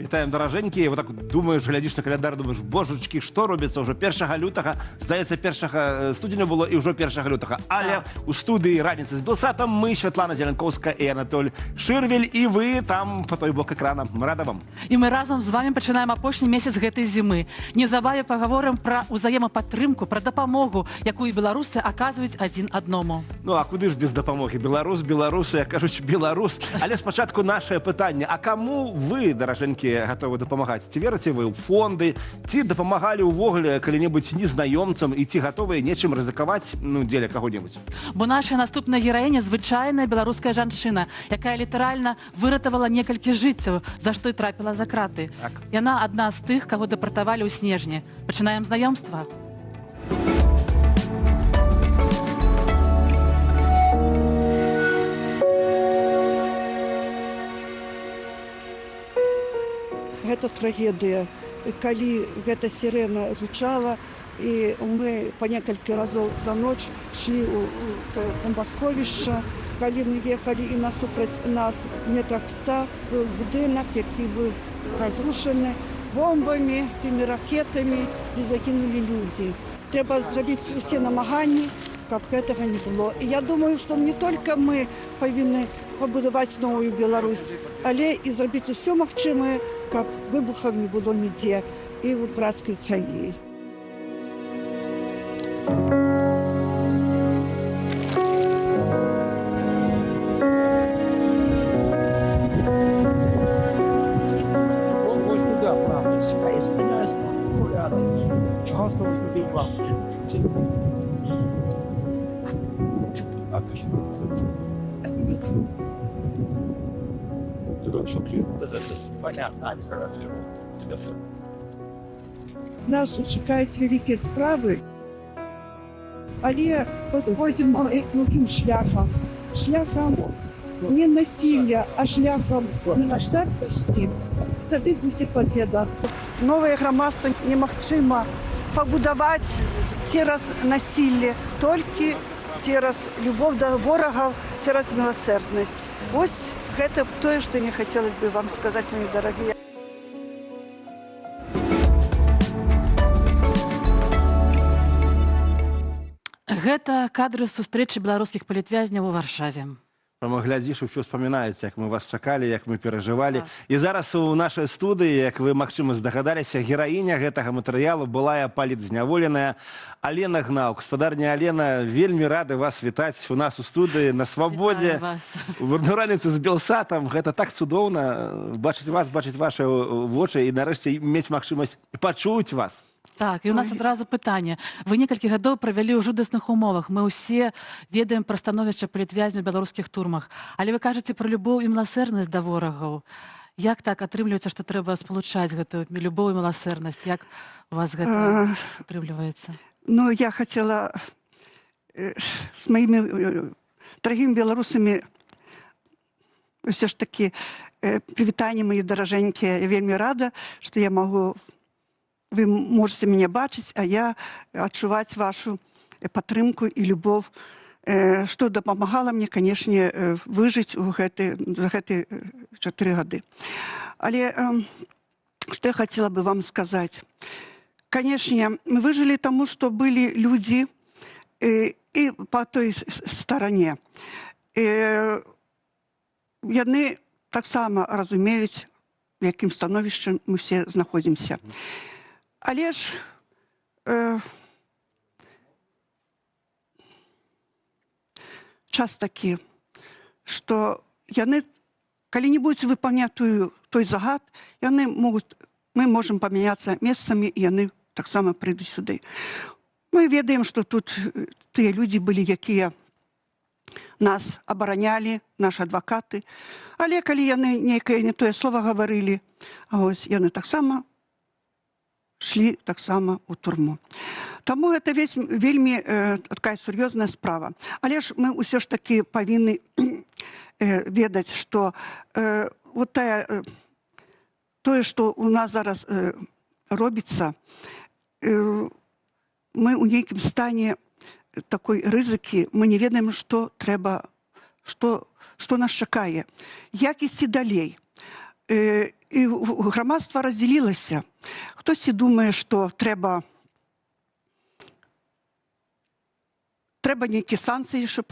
Вітаем, даражэнькія. Вот так думаеш, глядзіш на каляндар, думаеш: божачкі, што робіцца, ўжо 1 лютага, здаецца, 1 студзеня было, і ўжо 1 лютага. Але у студыі «Раніцы з Белсатам» мы, Святлана Зелянкоўская і Анатоль Шырвель, і вы там по той бок экрана. Мы рада вам. І мы разам з вами пачынаем апошні месяц гэтай зімы. Неўзабаве пагаворым пра ўзаемападтрымку, пра дапамогу, якую беларусы аказваюць адзін адному. Ну а куды ж без дапамогі? Беларус беларусу, як кажуць, беларус. Але спачатку наше пытанне: а каму вы, даражэнькія, гатовы дапамагаць? Ці верыце вы ў фонды, ці дапамагалі ўвогуле калі-небудзь незнаёмцам і ці гатовыя нечым рызыкаваць, ну, дзеля каго-небудзь? Бо наша наступная гераіня — звычайная беларуская жанчына, якая літаральна выратавала некалькі жыццяў, за што і трапіла за краты. Так. Яна адна з тых, каго дэпартавалі ў снежні. Пачынаем знаёмства. Гэта трагедыя. Калі гэта сірэна гучала, і мы па некалькі разоў за ноч шлі ў тое бомбасховішча. Калі мы ехалі, і насупраць нас метрах 100 быў будынак, які быў разрушаны бомбамі, тымі ракетамі, дзе загінулі людзі. Трэба зрабіць усе намаганні, каб гэтага не было. І я думаю, што не только мы павінны пабудаваць новую Беларусь, але і зрабіць усё магчымае, каб выбухаў не было нідзе і ў брацкай краіне. Ось туди, правда. Извиняюсь, чого ж туди вам? Понятно. Нас чакаюць вялікія справы, але пойдзем другім шляхам. Шляхам не насилля, а шляхам міласэрнасці. Тады будзе победа. Новае грамадства немагчыма пабудаваць цераз насілле, толькі цераз любоў да ворагаў, цераз міласэрнасць. Вось гэта тое, што мне хацелось бы вам сказаць, мои дарагія. Гэта кадры сустрэчы беларускіх палітвязняў у Варшаве. Прямо глядзіш, усё вспоминаецца, як мы вас чакалі, як мы перажывалі. І зараз у нашай студыі, як вы, магчыма, здагадаліся, гераіня гэтага матэрыялу, былая палітзняволеная Алена Гнаук. Спадарня Алена, вельмі рады вас вітаць у нас у студыі на свабодзе. Вітаю вас. У «Раніцы з Белсатам». Гэта так цудоўна бачыць вас, бачыць вашы вочы і нарэшце мець магчымасць пачуць вас. Так, і у нас адразу пытанне. Вы некалькі гадоў правялі ў жудасных умовах. Мы ўсе ведаем пра становішча палітвязняў у беларускіх турмах. Але вы кажаце пра любоў і міласэрнасць да ворагаў. Як так атрымліваецца, што трэба спалучаць гэтую любоў і міласэрнасць? Як у вас гэта атрымліваецца? Ну, я хотела с моими дорогими белорусами все ж таки прывітанне, мои даражэнькія. Я вельмі рада, что я могу, вы можете меня бачыць, а я адчуваць вашу падтрымку і любоў, што дапамагала мне, канешне, выжыць у гэты, за гэты 4 гады. Але што я хотела бы вам сказать. Конечно, мы выжили тому, что были люди и по той стороне. Яны таксама разумеюць, в якім становішчы мы все знаходзімся. Але ж час такі, што яны, калі не будуць выпаўняць той загад, яны могуць, мы можам памяняцца месцамі, і яны таксама прыйдуць сюды. Мы ведаем, што тут тыя людзі былі, якія нас абаранялі, нашы адвакаты. Але калі яны нейкае не тое слово гаварылі, а вось яны таксама шлі таксама ў турму. Таму гэта вельмі такая сур'ёзная справа. Але ж мы ўсё ж такі павінны ведаць, што вот тое, што у нас зараз робіцца, мы ў нейкім стане такой рызыкі, мы не ведаем, што трэба, што нас чакае, як ісці далей. І грамадства раздзялілася. Хтосьці думае, што трэба нейкія санкцыі яшчэ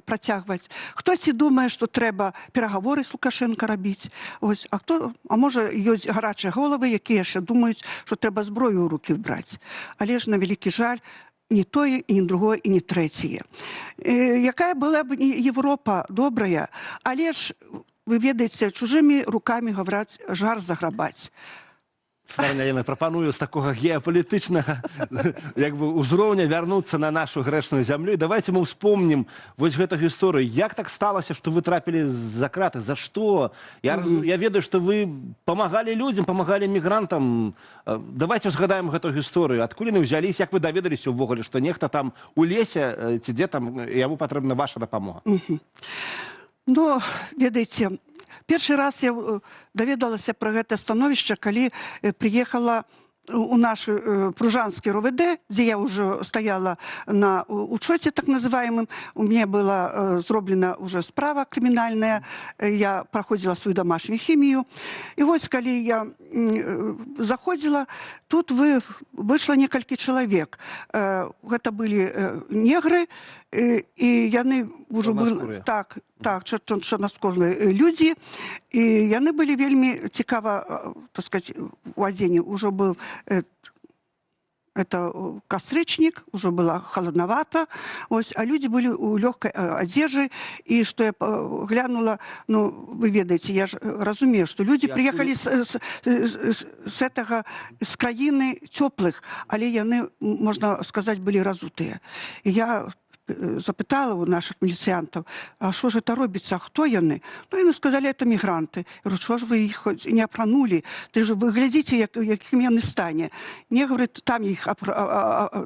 працягваць. Хтосьці думае, што трэба перагаворы з Лукашенко рабіць. Ось, а хто, а можа, ёсць гарачыя головы, якія яшчэ думаюць, што трэба зброю ў рукі браць. Але ж, на вялікі жаль, ні тое, і ні другое, і ні трэцяе. Якая была б не Европа добрая, але ж, вы ведаеце, чужымі рукамі, гавораць, жар заграбаць. Спадарыня Алена, прапаную з такога геапалітычнага, як бы, ўзроўня вярнуцца на нашу грэшную зямлю. І давайте мы ўспомнім вось гэту гісторыю. Як так сталася, што вы трапілі за краты? За што? Я ведаю, што вы памагалі людзям, памагалі мігрантам. Давайте узгадаем гэту гісторыю. Адкуль яны ўзяліся, як вы даведаліся ўвогуле, што нехта там у лесе ці дзе там яму патрэбна ваша дапамога? Ну, ведаеце, першы раз я даведалася пра гэта становішча, калі прыехала у наш Пружанскі РОВД, дзе я ўжо стаяла на учете так называемым. У меня была зроблена уже справа крымінальная, я праходзіла сваю домашнюю хімію. І вось калі я заходзіла, тут выйшла некалькі чалавек. Гэта былі негры, і яны ўжо былі Чорнаскурыя. Так, чорнаскурныя людзі, і яны былі вельмі цікава, так сказать, у адзенні. Ўжо быў это кастрычнік, уже было холодновато, ось, а люди были у легкой одежи, и что я глянула, ну, вы ведаеце, я ж разумею, что люди приехали с этого, с краіны теплых, але яны, можно сказать, были разутые. И я запытала у наших міліцыянтаў: «А что же это робіцца, хто яны?» Ну, яны сказали: «Это мигранты». Я говорю: «Что ж вы их хоть не апранули? Ты же вы глядите, якім яны стане». Не, говорит, там их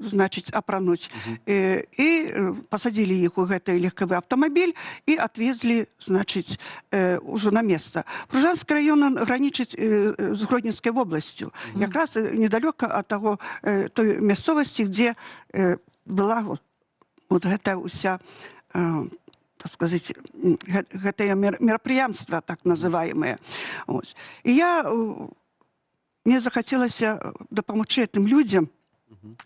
значит, апрануць. І посадили их у гэты легковы автомобиль и отвезли, значит, уже на место. Пружанский район, он граничит с Гродненской областью. Якраз недалеко от той мясцовасці, где была вот гэта уся, так сказать, гэтае мерапрыемства так называемое. Ось. І мне захацелася дапамагчы гэтым людзям.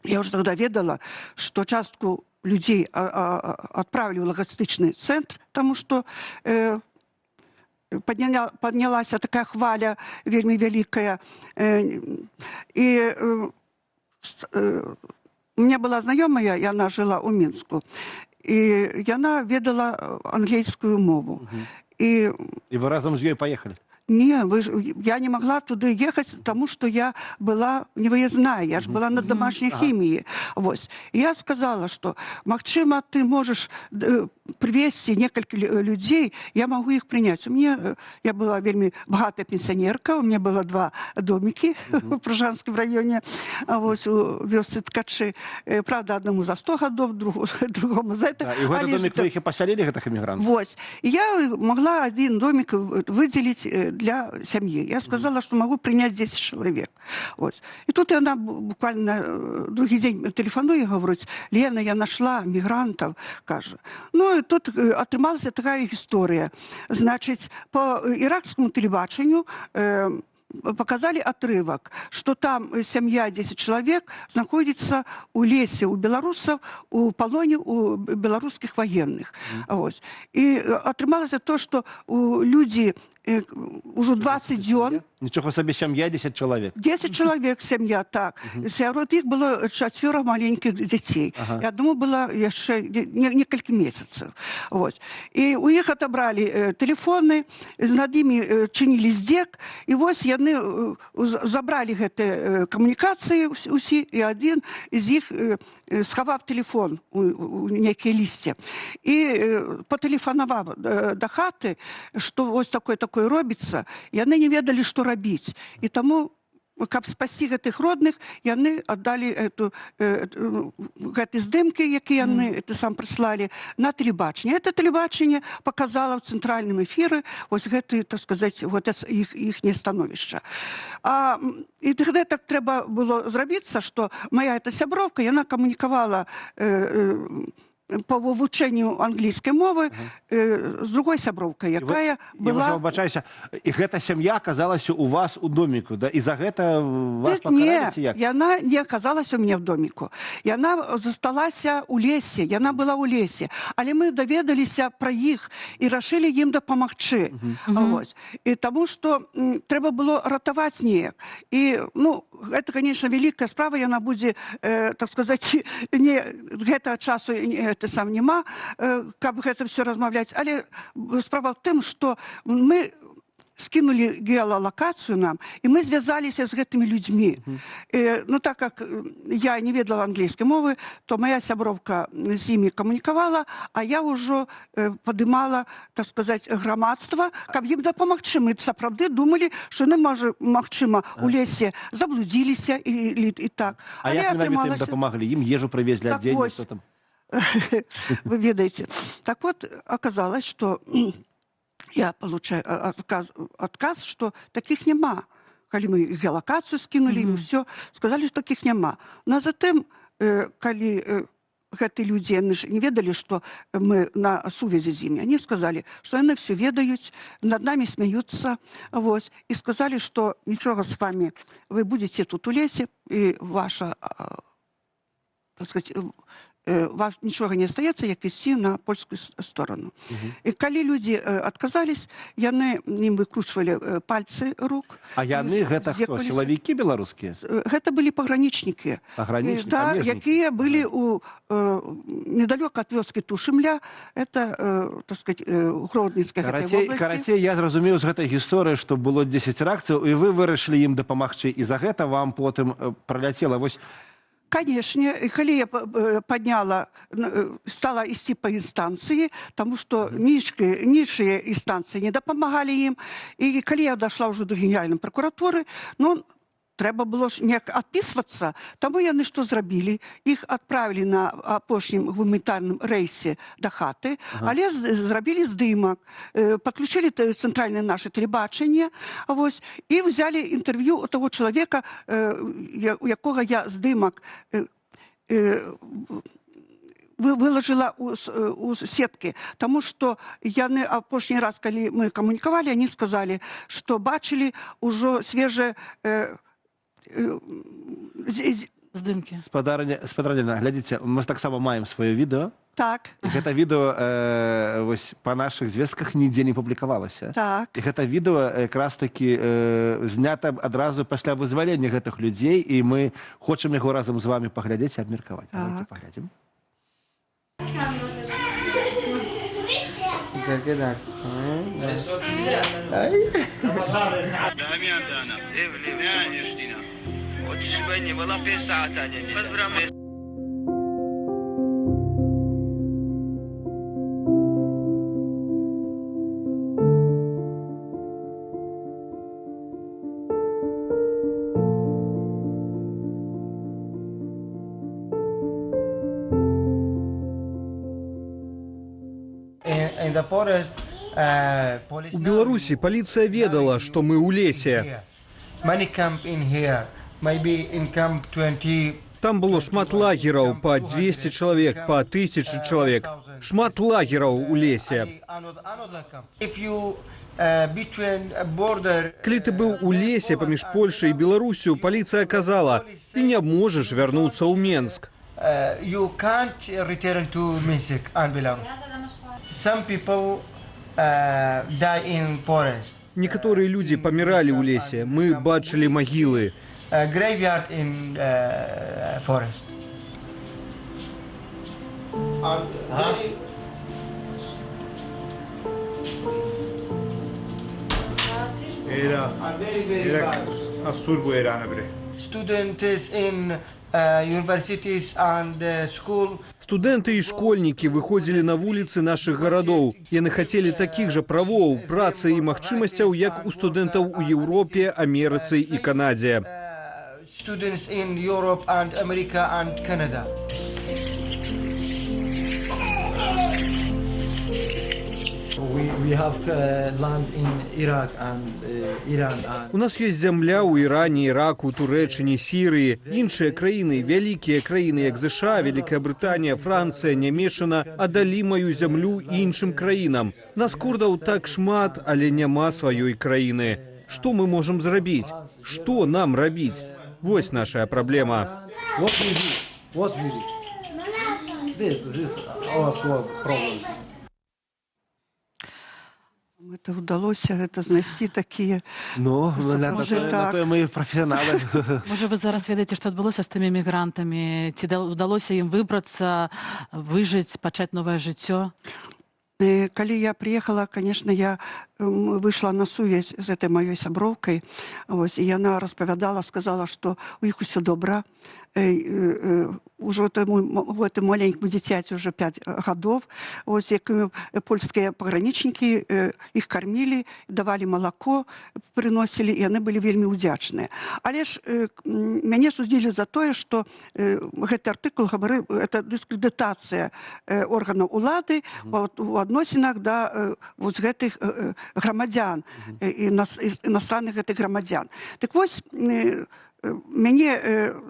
Я уже тогда ведала, что частку людзей адправілі ў лагістычны цэнтр, таму што поднялася такая хваля вельмі вялікая. І у меня была знаёмая, яна жыла ў Мінску, і яна ведала англійскую мову. І І вы разам з ёй паехалі? Не, я не могла туды ехаць, таму што я была невыездная, я ж была на домашняй хіміі. Вось. І я сказала, што, магчыма, ты можаш прывесці некалькі людзей, я магу іх прыняць. Я была вельмі багатая пенсіянерка, у меня было два домікі в Пружанскім раёне, а вось у вёсцы Ткачы. Правда, аднаму за 100 гадоў, другому за это. Да, і ў гэты Але ж домік вы іх і пасялілі, гэтых эмігрантаў? Вот. И я могла один домик выделить для семьи. Я сказала, что могу принять 10 человек. Вот. И тут она буквально другий день телефонує, говорить: «Лена, я нашла мигрантов», каже. Ну, і тут атрымалася такая історія. Значить, по іракському телебаченню показали отрывок, что там семья 10 человек находится у лесе у белорусов, у полоне у белорусских военных. Вот. И атрымалася то, что у люди уже 20 дзён. Нічога сабе сям'я, 10 чалавек. 10 чалавек сям'я, так. Сярод іх было чацвёра маленькіх дзяцей. І аднаму было яшчэ некалькі месяцаў. Вот. І у іх отобрали телефоны, над імі чынілі здзек, і вось яны забралі гэтыя камунікацыі усі, і адзін з іх схаваў телефон у нейкія лісце. І патэлефанаваў да хаты, што вось такое робіцца, яны не ведалі, што рабіць. І таму, каб спасці гэтых родных, яны аддалі гэты здымкі, якія яны это сам прыслалі на тэлебачанне. Это тэлебачанне показала ў цэнтральным эфіры вось гэты, так сказать, вот іх іхняе становішча. І тогда так трэба было зрабіцца, што моя эта сяброўка, яна камунікавала По вывучэнню англійскай мовы з другой сяброўкай, І вы- якая Я ўжо была. выбачаюся, і гэта сям'я аказалася у вас у доміку, да? І за гэта вас Так не, пакаралі ці як? яна не аказалася у мяне в доміку. Яна засталася ў лесе, яна была ў лесе. Але мы даведаліся пра іх і рашылі ім дапамагчы. Вось. І таму што трэба было ратаваць неяк. І, ну, это, конечно, вялікая справа, яна будзе, так сказать, не, гэтага часу не, это сам няма, каб гэта все размаўляць. Але справа в тым, што мы скинули геолокацию нам, и мы связались с гэтымі людьми. Ну, так как я не ведала английской мовы, то моя сяброўка з імі камунікавала, а я ўжо падымала, так сказать, грамадства, каб ім дапамагчы. Мы сапраўды думалі, што яны, можа, магчыма, у лесе заблудзіліся і так. А Але як менавіта ім атрымалася- дапамаглі? Ім ежу прывезлі, Так адзенне, вось. што там? Вы ведаеце. Так вот, оказалось, что я получаю отказ, что таких нема. Калі мы геолокацию скинули, mm все, сказали, что таких нема. Но а затем, калі гэты людзі, яны ж не ведалі, што мы на сувязі з імі. Они сказали, што яны все ведаюць, над нами смеются. Вот, и сказали, что нічога с вами, вы будете тут у лесе, и ваша, так сказать, вас нічога не астаецца, як ісці на польскую сторону. І калі людзі адказались, яны ім выкручвалі пальцы рук. А яны гэта хто? Здзекаваліся. Сілавікі беларускія? Гэта былі пагранічнікі. Пагранічнікі, Да, памежнікі. якія былі у недалёка ад вёскі Тушымля, это, так сказать, Гродненскай гэтай Карацей, вобласці. карацей, я зразумеў з гэтай гісторыі, што было 10 рэакцыяў, і вы вырашылі ім дапамагчы, і за гэта вам потым праляцела. Вось. Конечно, і калі я подняла, стала ісці по інстанцыі, тому что нізшыя інстанцыі не дапамагалі ім. І калі я дошла ўжо до генеральнай прокуратуры, ну, трэба было ж неяк адпісвацца. Таму яны што зрабілі? Іх адправілі на апошнім гуманітарным рэйсе да хаты, але зрабілі здымак, падключылі цэнтральнае наше тэлебачанне, вось, і взяли інтэрв'ю у таго чалавека, у якога я здымак выложила у сеткі, таму што яны апошні раз, калі мы камунікавалі, они сказалі, што бачылі ўжо свежае Здымкі. Спадарня, спадарня, глядзіце, мы таксама маем сваё відэо. Так. І гэта відэо вось, па нашых звестках нідзе не публікавалася. Так. І гэта відэо якраз такі знята адразу пасля вызвалення гэтых людзей, і мы хочам яго разам з вами паглядзець і абмеркаваць. Давайте Так. паглядзім. У Беларусі паліцыя ведала, што мы ў лесе. Там было шмат лагераў па 200 чалавек, па 1000 чалавек. Шмат лагераў у лесе. Калі ты быў у лесе паміж Польшай і Беларуссю, паліцыя казала: «Ты не можаш вярнуцца ў Менск». You can't return to Minsk and Belarus. Some people die in forest. Некаторыя людзі паміралі ў лесе. Мы бачылі магілы. Graveyard in forest. And very and very, very bad. Students in universities and school. Студэнты і школьнікі выходзілі на вуліцы нашых гарадоў. Яны хацелі такіх жа правоў, працы і магчымасцяў, як у студэнтаў у Еўропе, Амерыцы і Канадзе. Students in Europe and America and Canada. У We have land in Iraq and Iran and У нас ёсць зямля ў Іране, Іраку, Турэччыне, Сірыі. Іншыя краіны, вялікія краіны, як ЗША, Вялікая Брытанія, Францыя, Нямеччына, аддалі маю зямлю іншым краінам. Нас, курдаў, так шмат, але няма сваёй краіны. Што мы можам зрабіць? Што нам рабіць? Вось нашая праблема. What we do? What we do? This our problems. Это удалося гэта знайсці такія. Ну, на Можа, на так. тое мы прафесіяналы. Можа, вы зараз ведаеце, што адбылося з тымі мігрантамі? Ці ўдалося ім выбрацца, выжыць, пачаць новае жыццё? Калі я приехала, конечно, я вышла на сувязь з этой маёй сяброўкай. Вось, і яна распавядала, сказала, што у іх усё добра. Ужо таму гэтаму маленькому дзіцяці уже 5 гадоў. Вось, як польскія пагранічнікі іх кармілі, давалі малако, прыносілі, і яны былі вельмі ўдзячныя. Але ж мяне судзілі за тое, што гэты артыкул гаварыў, это дыскрэдытацыя органаў улады у адносінах да вось гэтых грамадзян, іностранных гэтых грамадзян. Так вось, мяне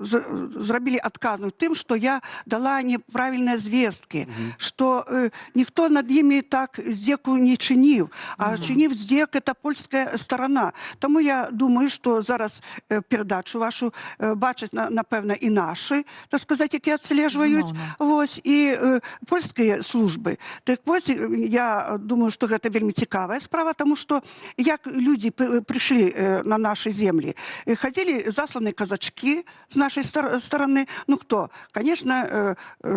зрабілі адказным тым, што я дала няправільныя звесткі, што ніхто над імі так здзеку не чыніў, а чыніў здзек это польская сторона. Таму я думаю, што зараз перадачу вашу бачаць, напэўна, і нашы, так сказать, якія адслежваюць, Безумоўна. вось, і польскія службы. Так вось, я думаю, што гэта вельмі цікавая справа, таму што як людзі прыйшлі на нашы землі, хадзілі засланыя казачкі з нашай стороны. Ну хто? Конечно,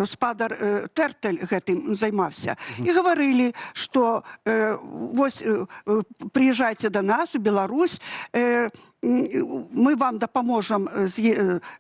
спадар Тэртэль гэтым займаўся. І гаварылі, што вось прыязджайце да нас у Беларусь, мы вам дапаможам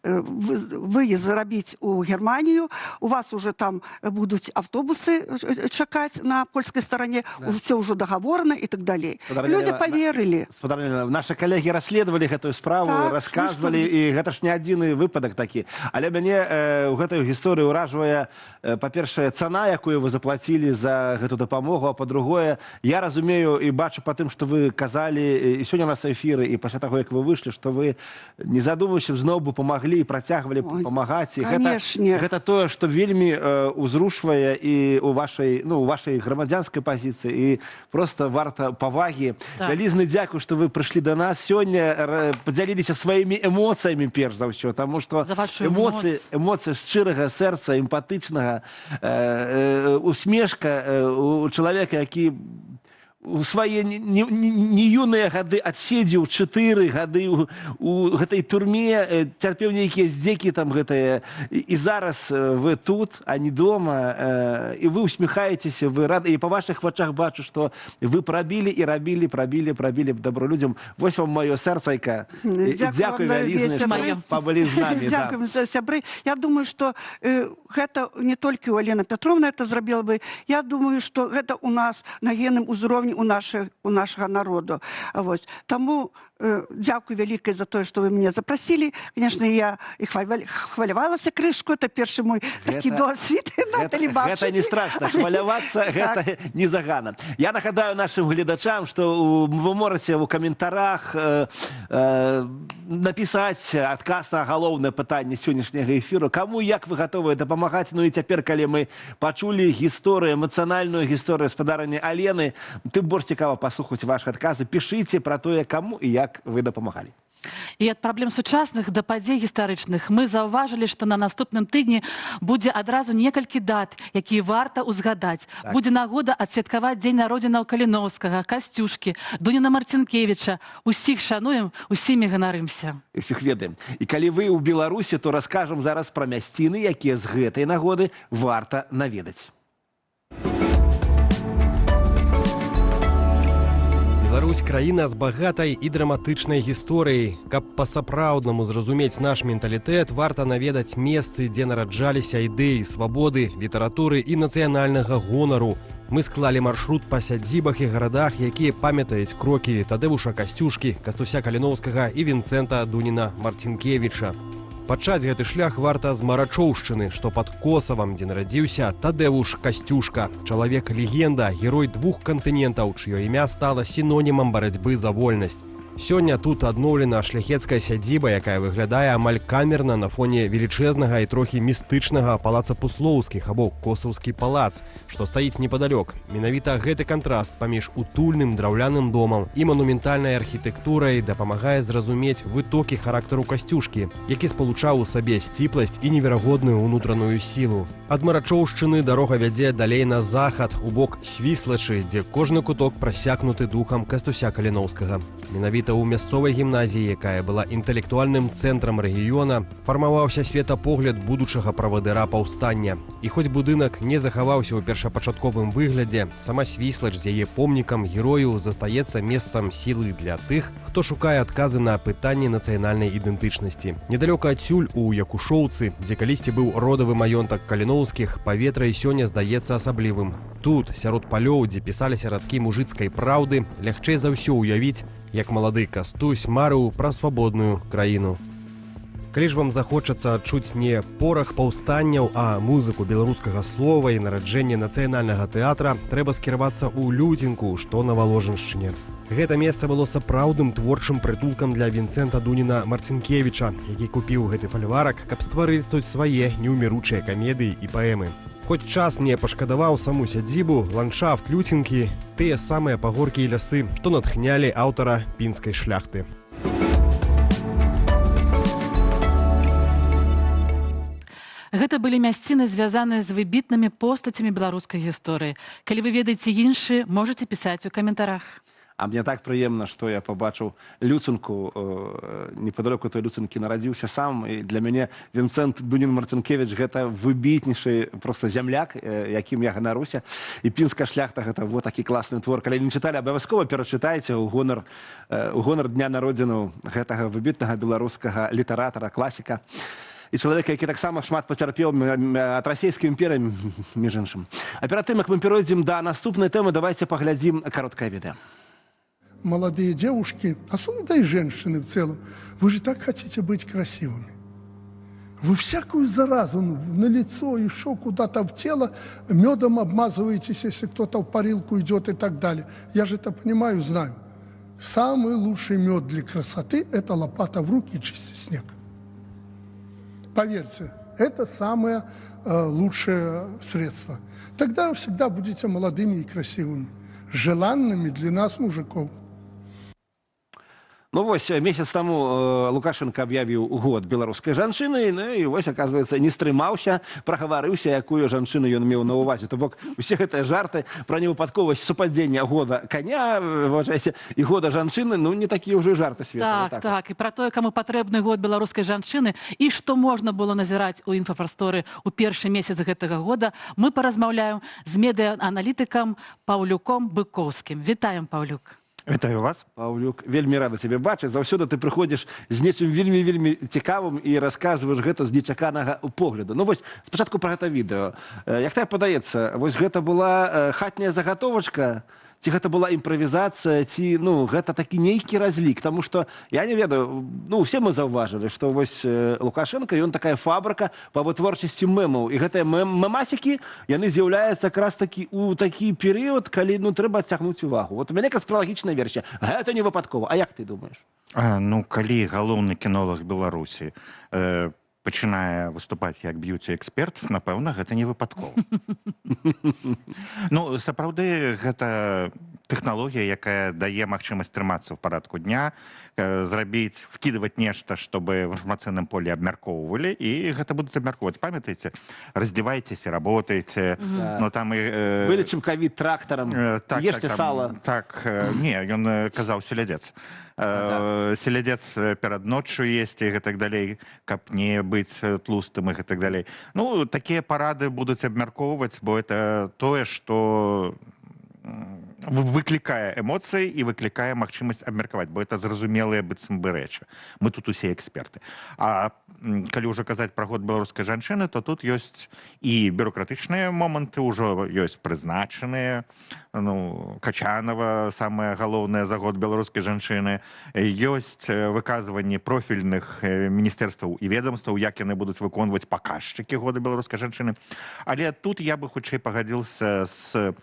выезд зрабіць у Германію, у вас уже там будуць аўтобусы чакаць на польскай стороне, ўсё ўжо дагаворана і так далей. Спадарыня Людзі Лена, поверылі. Спадарыня Лена, нашы калегі расследавалі гэтую справу, Так, расказвалі, ну што і гэта ж не адзіны выпадак такі. Але мяне ў гэтай гісторыі ўражвае, па-першае, цана, якую вы заплацілі за гэту дапамогу, а па-другое, я разумею і бачу па тым, што вы казалі і сёння ў нас эфіры, і пасля таго, як вы выйшлі, што вы, не задумваючыся, зноў бы памаглі і працягвалі б Ой, памагаць. І гэта, канешне. гэта тое, што вельмі ўзрушвае і у вашай, ну, у вашай грамадзянскай пазіцыі, і проста варта павагі. Так. Вялізны дзякуй, што вы прыйшлі да нас сёння, падзяліліся сваімі эмоцыямі перш за ўсё, таму што За вашу эмоцыі, эмоцыю. эмоцыі шчырага сэрца, эмпатычнага, усмешка у чалавека, які у свае не юныя гады адседзеў 4 гады у гэтай турме, цярпеў нейкія здзекі там гэтыя, і зараз вы тут, а не дома, і вы усміхаецеся, вы рады, і па вашых вачах бачу, што вы прабілі і рабілі, прабілі, прабілі б добро людзям. Вось вам маё сэрцайка. І Дзякую дзякуй вам, вялізны, дарагія што сябры. пабылі з намі, да. Дзякуем за сябры. Я думаю, што гэта не толькі у Алена Петровна это зрабіла бы. Я думаю, што гэта у нас на генным узроўні у нашага народу. Вось. Таму дзякуй вялікае за тое, што вы мяне запрасілі. Конечно, я і хвалявалася крышку, это першы мой такі досвід на тэлебачанні. Гэта не страшна, хвалявацца гэта не загана. Я нагадаю нашым гледачам, што вы можаце ў каментарах напісаць адказ на галоўнае пытанне сённяшняга эфіру: каму, як вы гатовыя дапамагаць. Ну і цяпер, калі мы пачулі гісторыю, эмацыянальную гісторыю спадарыні Алены, тым больш цікава паслухаць вашы адказы. Пішыце пра тое, каму і як вы дапамагалі. І ад праблем сучасных да падзей гістарычных. Мы заўважылі, што на наступным тыдні будзе адразу некалькі дат, якія варта ўзгадаць. Так. Будзе нагода адсвяткаваць дзень народзінаў Каліноўскага, Касцюшкі, Дуніна Марцінкевіча. Усіх шануем, усімі ганарымся. Усіх ведаем. І калі вы ў Беларусі, то раскажам зараз пра мясціны, якія з гэтай нагоды варта наведаць. Беларусь — краіна з багатай і драматычнай гісторыяй. Каб па-сапраўднаму зразумець наш менталітэт, варта наведаць месцы, дзе нараджаліся ідэі свабоды, літаратуры і нацыянальнага гонару. Мы склалі маршрут па сядзібах і гарадах, якія памятаюць крокі Тадэвуша Касцюшкі, Кастуся Каліноўскага і Вінцэнта Дуніна Марцінкевіча. Пачаць гэты шлях варта з Марачоўшчыны, што пад Косавам, дзе нарадзіўся Тадэвуш Касцюшка, чалавек-легенда, герой двух кантынентаў, чыё імя стала сінонімам барацьбы за вольнасць. Сёння тут адноўлена шляхецкая сядзіба, якая выглядае амаль камерна на фоне велічэзнага і трохі містычнага палаца Пуслоўскіх, або Косаўскі палац, што стаіць непадалёк. Менавіта гэты кантраст паміж утульным драўляным домам і манументальнай архітэктурай дапамагае зразумець вытокі характару Касцюшкі, які спалучаў у сабе сціпласць і неверагодную ўнутраную сілу. Ад Марачоўшчыны дарога вядзе далей на захад, у бок Свіслачы, дзе кожны куток прасякнуты духам Кастуся Каліноўскага. Менавіта ў мясцовай гімназіі, якая была інтэлектуальным цэнтрам рэгіёна, фармаваўся светапогляд будучага правадыра паўстання. І хоць будынак не захаваўся ў першапачатковым выглядзе, сама Свіслач з яе помнікам герою застаецца месцам сілы для тых, хто шукае адказы на пытанні нацыянальнай ідэнтычнасці. Недалёка адсюль, у Якушоўцы, дзе калісьці быў родавы маёнтак Каліноўскіх, паветра і сёння здаецца асаблівым. Тут, сярод палёў, дзе пісаліся радкі мужыцкай праўды, лягчэй за ўсё ўявіць, як малады Кастусь марыў пра свабодную краіну. Калі ж вам захочацца адчуць не порах паўстанняў, а музыку беларускага слова і нараджэнне нацыянальнага тэатра, трэба скіравацца ў Люцінку, што на Валожыншчыне. Гэта месца было сапраўдным творчым прытулкам для Вінцэнта Дуніна Марцінкевіча, які купіў гэты фальварак, каб стварыць тут свае неўміручыя камедыі і паэмы. Хоць час не пашкадаваў саму сядзібу, ландшафт Люцінкі тыя самыя пагоркі і лясы, што натхнялі аўтара «Пінскай шляхты». Гэта былі мясціны, звязаныя з выбітнымі постацямі беларускай гісторыі. Калі вы ведаеце іншыя, можаце пісаць у каментарах. А мне так прыемна, што я пабачыў Люцінку, непадалёку той Люцінкі нарадзіўся сам, і для мяне Вінцэнт Дунін Марцінкевіч гэта выбітнейшы просто зямляк, якім я ганаруся. І «Пінская шляхта» гэта вот такі класны твор. Калі не чыталі, абавязкова перачытайце ў гонар дня народзінаў гэтага выбітнага беларускага літаратара, класіка. І чалавека, які таксама шмат пацярпеў ад расійскай імперыі, між іншым. А перад тым, як мы перайдзем да наступнай тэмы, давайте паглядзім кароткае відэа. Молодые девушки, особенно да и женщины в целом, вы же так хотите быть красивыми. Вы всякую заразу на лицо, еще куда-то в тело медом обмазываетесь, если кто-то в парилку идет и так далее. Я же это понимаю, знаю. Самый лучший мед для красоты – это лопата в руки и чистить снег. Поверьте, это самое лучшее средство. Тогда вы всегда будете молодыми и красивыми, желанными для нас, мужиков. Ну вось, месяц таму Лукашенко аб'явіў год беларускай жанчыны, ну і вось, оказывается, не стрымаўся, прагаварыўся, якую жанчыну ён меў на ўвазе. То бок, усе гэтыя жарты пра невыпадковасць супадзення года коня, выбачайце, і года жанчыны, ну не такія ўжо і жарты, Света. Так, так, і пра тое, каму патрэбны год беларускай жанчыны і што можна было назіраць у інфапрасторы ў першы месяц гэтага года, мы паразмаўляем з медыа-аналітыкам Паўлюком Быкоўскім. Вітаем, Паўлюк. Вітаю вас. Паўлюк, вельмі рада цябе бачыць. Заўсёды ты прыходзіш з нечым вельмі-вельмі цікавым і расказваеш гэта з нечаканага погляду. Ну вось, спачатку пра гэта відэо. Як табе падаецца, вось гэта была хатняя загатовачка, ці гэта была імправізацыя, ці, ну, гэта такі нейкі разлік, таму што, я не ведаю, ну, усе мы заўважылі, што вось Лукашенко, ён такая фабрыка па вытворчасці мэмаў, і гэтыя мэмасікі, яны з'яўляюцца якраз такі ў такі перыяд, калі, ну, трэба адцягнуць увагу. Вот у мяне канспіралагічная версія. Гэта не выпадкова. А як ты думаеш? Ну, калі галоўны кінолаг Беларусі пачынае выступаць як б'юці-эксперт, напэўна, гэта не выпадкова. Ну, сапраўды, гэта тэхналогія, якая дае магчымасць трымацца ў парадку дня, зрабіць, вкідваць нешта, чтобы в інфармацыйным поле абмяркоўвалі, і гэта будуць абмяркоўваць. Памятаеце, раздевайтесь и работайте. Но там і, Вылечым кавід трактарам, так, ешце так, там, сала. Так, не, ён казаў селядзец. Селядзец перад ноччу есці і гэтак далей, каб не быць тлустым і гэтак далей. Ну, такія парады будуць абмяркоўваць, бо это тое, што выклікае эмоцыі і выклікае магчымасць абмеркаваць, бо это зразумелыя быццам бы рэчы. Мы тут усе эксперты. А калі ўжо казаць пра год беларускай жанчыны, то тут ёсць і бюрократычныя моманты, ўжо ёсць прызначаныя, ну, Качанова, самая галоўная за год беларускай жанчыны, ёсць выказванні профільных міністэрстваў і ведомстваў, як яны будуць выконваць паказчыкі года беларускай жанчыны. Але тут я бы хутчэй пагадзіўся з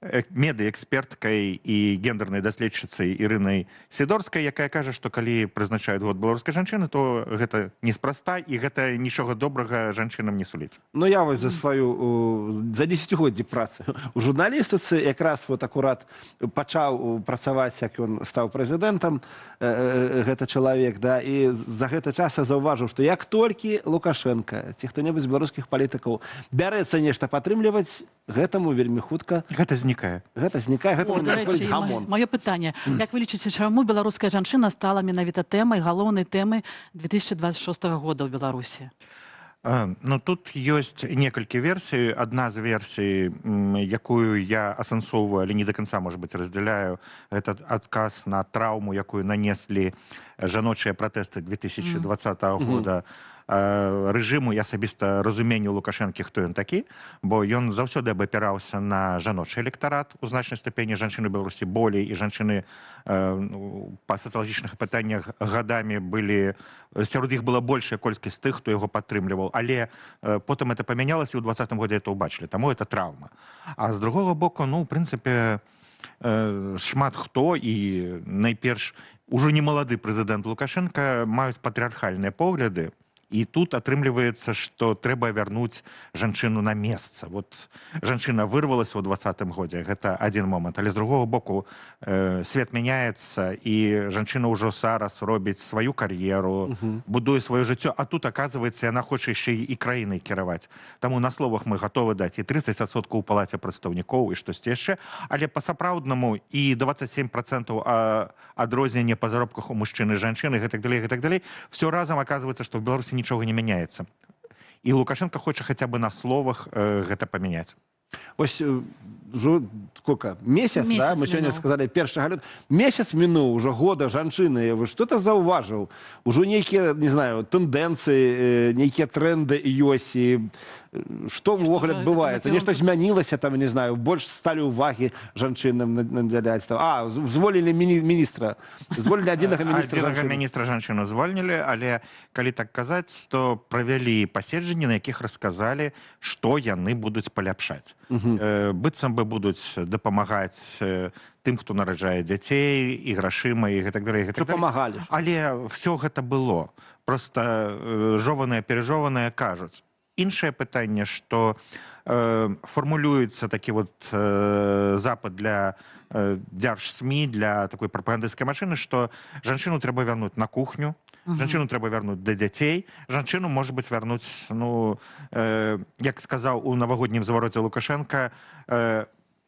медыаэксперткай і гендернай даследчыцай Ірынай Сідорскай, якая кажа, што калі прызначаюць год беларускай жанчыны, то гэта неспроста і гэта нічога добрага жанчынам не суліць. Ну, я вось за сваю, за дзесяцігоддзі працы у журналістыцы якраз вот акурат пачаў працаваць, як ён стаў прэзідэнтам, гэта чалавек, да, і за гэты час я заўважыў, што як толькі Лукашэнка ці хто-небудзь з беларускіх палітыкаў бярэцца нешта падтрымліваць, гэтаму вельмі хутка гэта знікае. Гэта знікае, гэта О, дарэчы, гамон. Маё пытанне. Як вы лічыце, чаму беларуская жанчына стала менавіта тэмай, галоўнай тэмай 2026 года ў Беларусі? Ну, тут ёсць некалькі версій. Адна з версій, якую я асэнсоўваю, але не до конца, может быть, раздзяляю, это адказ на траўму, якую нанеслі жаночыя пратэсты 2020 года рэжыму і асабіста разуменню Лукашэнкі, хто ён такі, бо ён заўсёды абапіраўся на жаночы электарат у значнай ступені. Жанчыны Беларусі болей, і жанчыны ну, па сацыялагічных пытаннях гадамі былі, сярод іх была большая колькасць тых, хто яго падтрымліваў, але потым это памянялася, і ў 20-м годзе это ўбачылі, таму это траўма. А з другога боку, ну, у прынцыпе, шмат хто і найперш ужо не малады прэзідэнт Лукашэнка маюць патрыархальныя погляды. І тут атрымліваецца, што трэба вярнуць жанчыну на месца. Вот жанчына вырвалася ў 20-м годзе, гэта адзін момант. Але з другога боку, свет мяняецца, і жанчына ўжо зараз робіць сваю кар'еру, будуе сваё жыццё, а тут, аказваецца, яна хоча яшчэ і краінай кіраваць. Таму на словах мы гатовы даць і 30% у палаце прадстаўнікоў, і штосьці яшчэ, але па-сапраўднаму і 27% адрознення па заробках у мужчыны і жанчыны, гэтак далей, гэтак далей. Всё разам аказваецца, што ў Беларусі нічога не мяняецца. І Лукашэнка хоча хаця бы на словах гэта памяняць. Вось ўжо сколько? Месяц, да? Месяц Мы сёння мінуў. сказалі 1 лютага. Месяц мінуў ужо года жанчыны. Вы что-то заўважыў? Ужо нейкія, не знаю, тэндэнцыі, нейкія тренды ёсць, і што Нешта ўвогуле ўжо адбываецца? гэта Нешта змянілася там, не знаю, больш сталі ўвагі жанчынам надзяляць. Там. А, зволілі міністра. Зволілі адзінага міністра Адзінага жанчыну. міністра жанчыну звольнілі, але калі так казаць, то правялі паседжанні, на якіх расказалі, што яны будуць паляпшаць. Быццам бы будуць дапамагаць тым, хто нараджае дзяцей, і грашыма, і гэтак далей, і гэтак Што далей. памагалі. Але всё гэта было. Просто жованае, перажованае кажуць. Іншае пытанне, што фармулюецца такі вот запад для дзяржСМІ, для такой прапагандысцкай машыны, што жанчыну трэба вярнуць на кухню, жанчыну трэба вярнуць да дзяцей, жанчыну, может быть, вярнуць, ну, як сказаў у навагоднім завароце Лукашенко,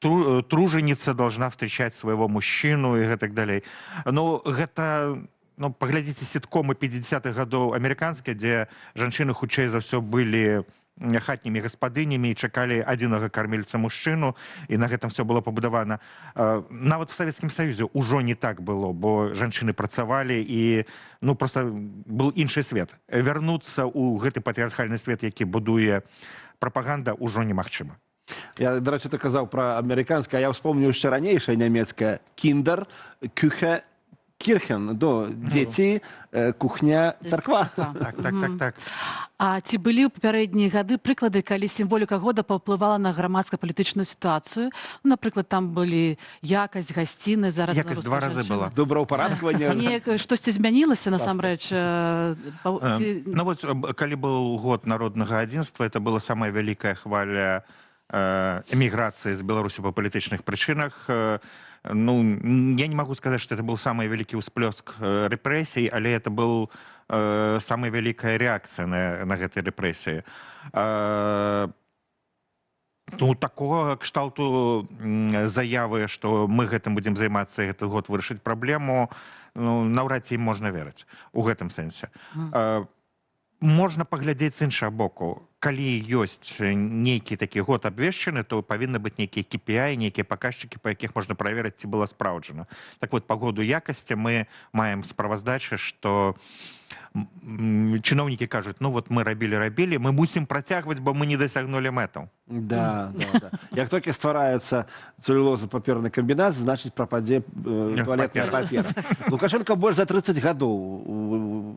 труженица должна встречать своего мужчину і гэтак далей. Ну, гэта... Ну, паглядзіце сіткомы 50-х гадоў амерыканскія, дзе жанчыны хутчэй за ўсё былі хатнімі гаспадынямі і чакалі адзінага кармільца мужчыну, і на гэтым всё было пабудавана. Нават в Савецкім Саюзе ўжо не так было, бо жанчыны працавалі і, ну, просто был іншы свет. Вярнуцца ў гэты патрыархальны свет, які будуе прапаганда, ўжо немагчыма. Я, дарэчы, ты казаў пра амерыканскае, а я ўспомніў яшчэ ранейшае нямецкае Kinder, Küche, Kirchen, до дзеці, кухня, царква. Так. А ці былі ў папярэднія гады прыклады, калі сімволіка года паўплывала на грамадска-палітычную сітуацыю? Ну, напрыклад, там былі якасць, гасціны, зараз Якасць два беларуская разы жанчына. была. Добраўпарадкаванне. Неяк штосьці змянілася насамрэч? Ну вот, калі был год народнага адзінства, это была самая вялікая хваля эміграцыі з Беларусі па палітычных прычынах. Ну, я не могу сказать, что это был самый вялікі ўсплёск рэпрэсій, але это был самая вялікая рэакцыя на гэтыя рэпрэсіі. Ну, такого кшталту заявы, што мы гэтым будзем займацца і гэты год вырашыць праблему, ну, наўрад ці ім можна верыць у гэтым сэнсе. Можна паглядзець з іншага боку. Калі ёсць нейкі такі год абвешчаны, то павінны быць нейкія KPI, нейкія паказчыкі, па якіх можна праверыць, ці было спраўджана. Так вот, па году якасці мы маем справаздачы, што чыноўнікі кажуць: «Ну вот мы рабілі, рабілі, мы мусім працягваць, бо мы не дасягнулі мэтаў». Да. Як толькі ствараецца цэлюлоза-паперны камбінат, значыць, прападзе туалетная папера. Папера. Лукашэнка больш за 30 гадоў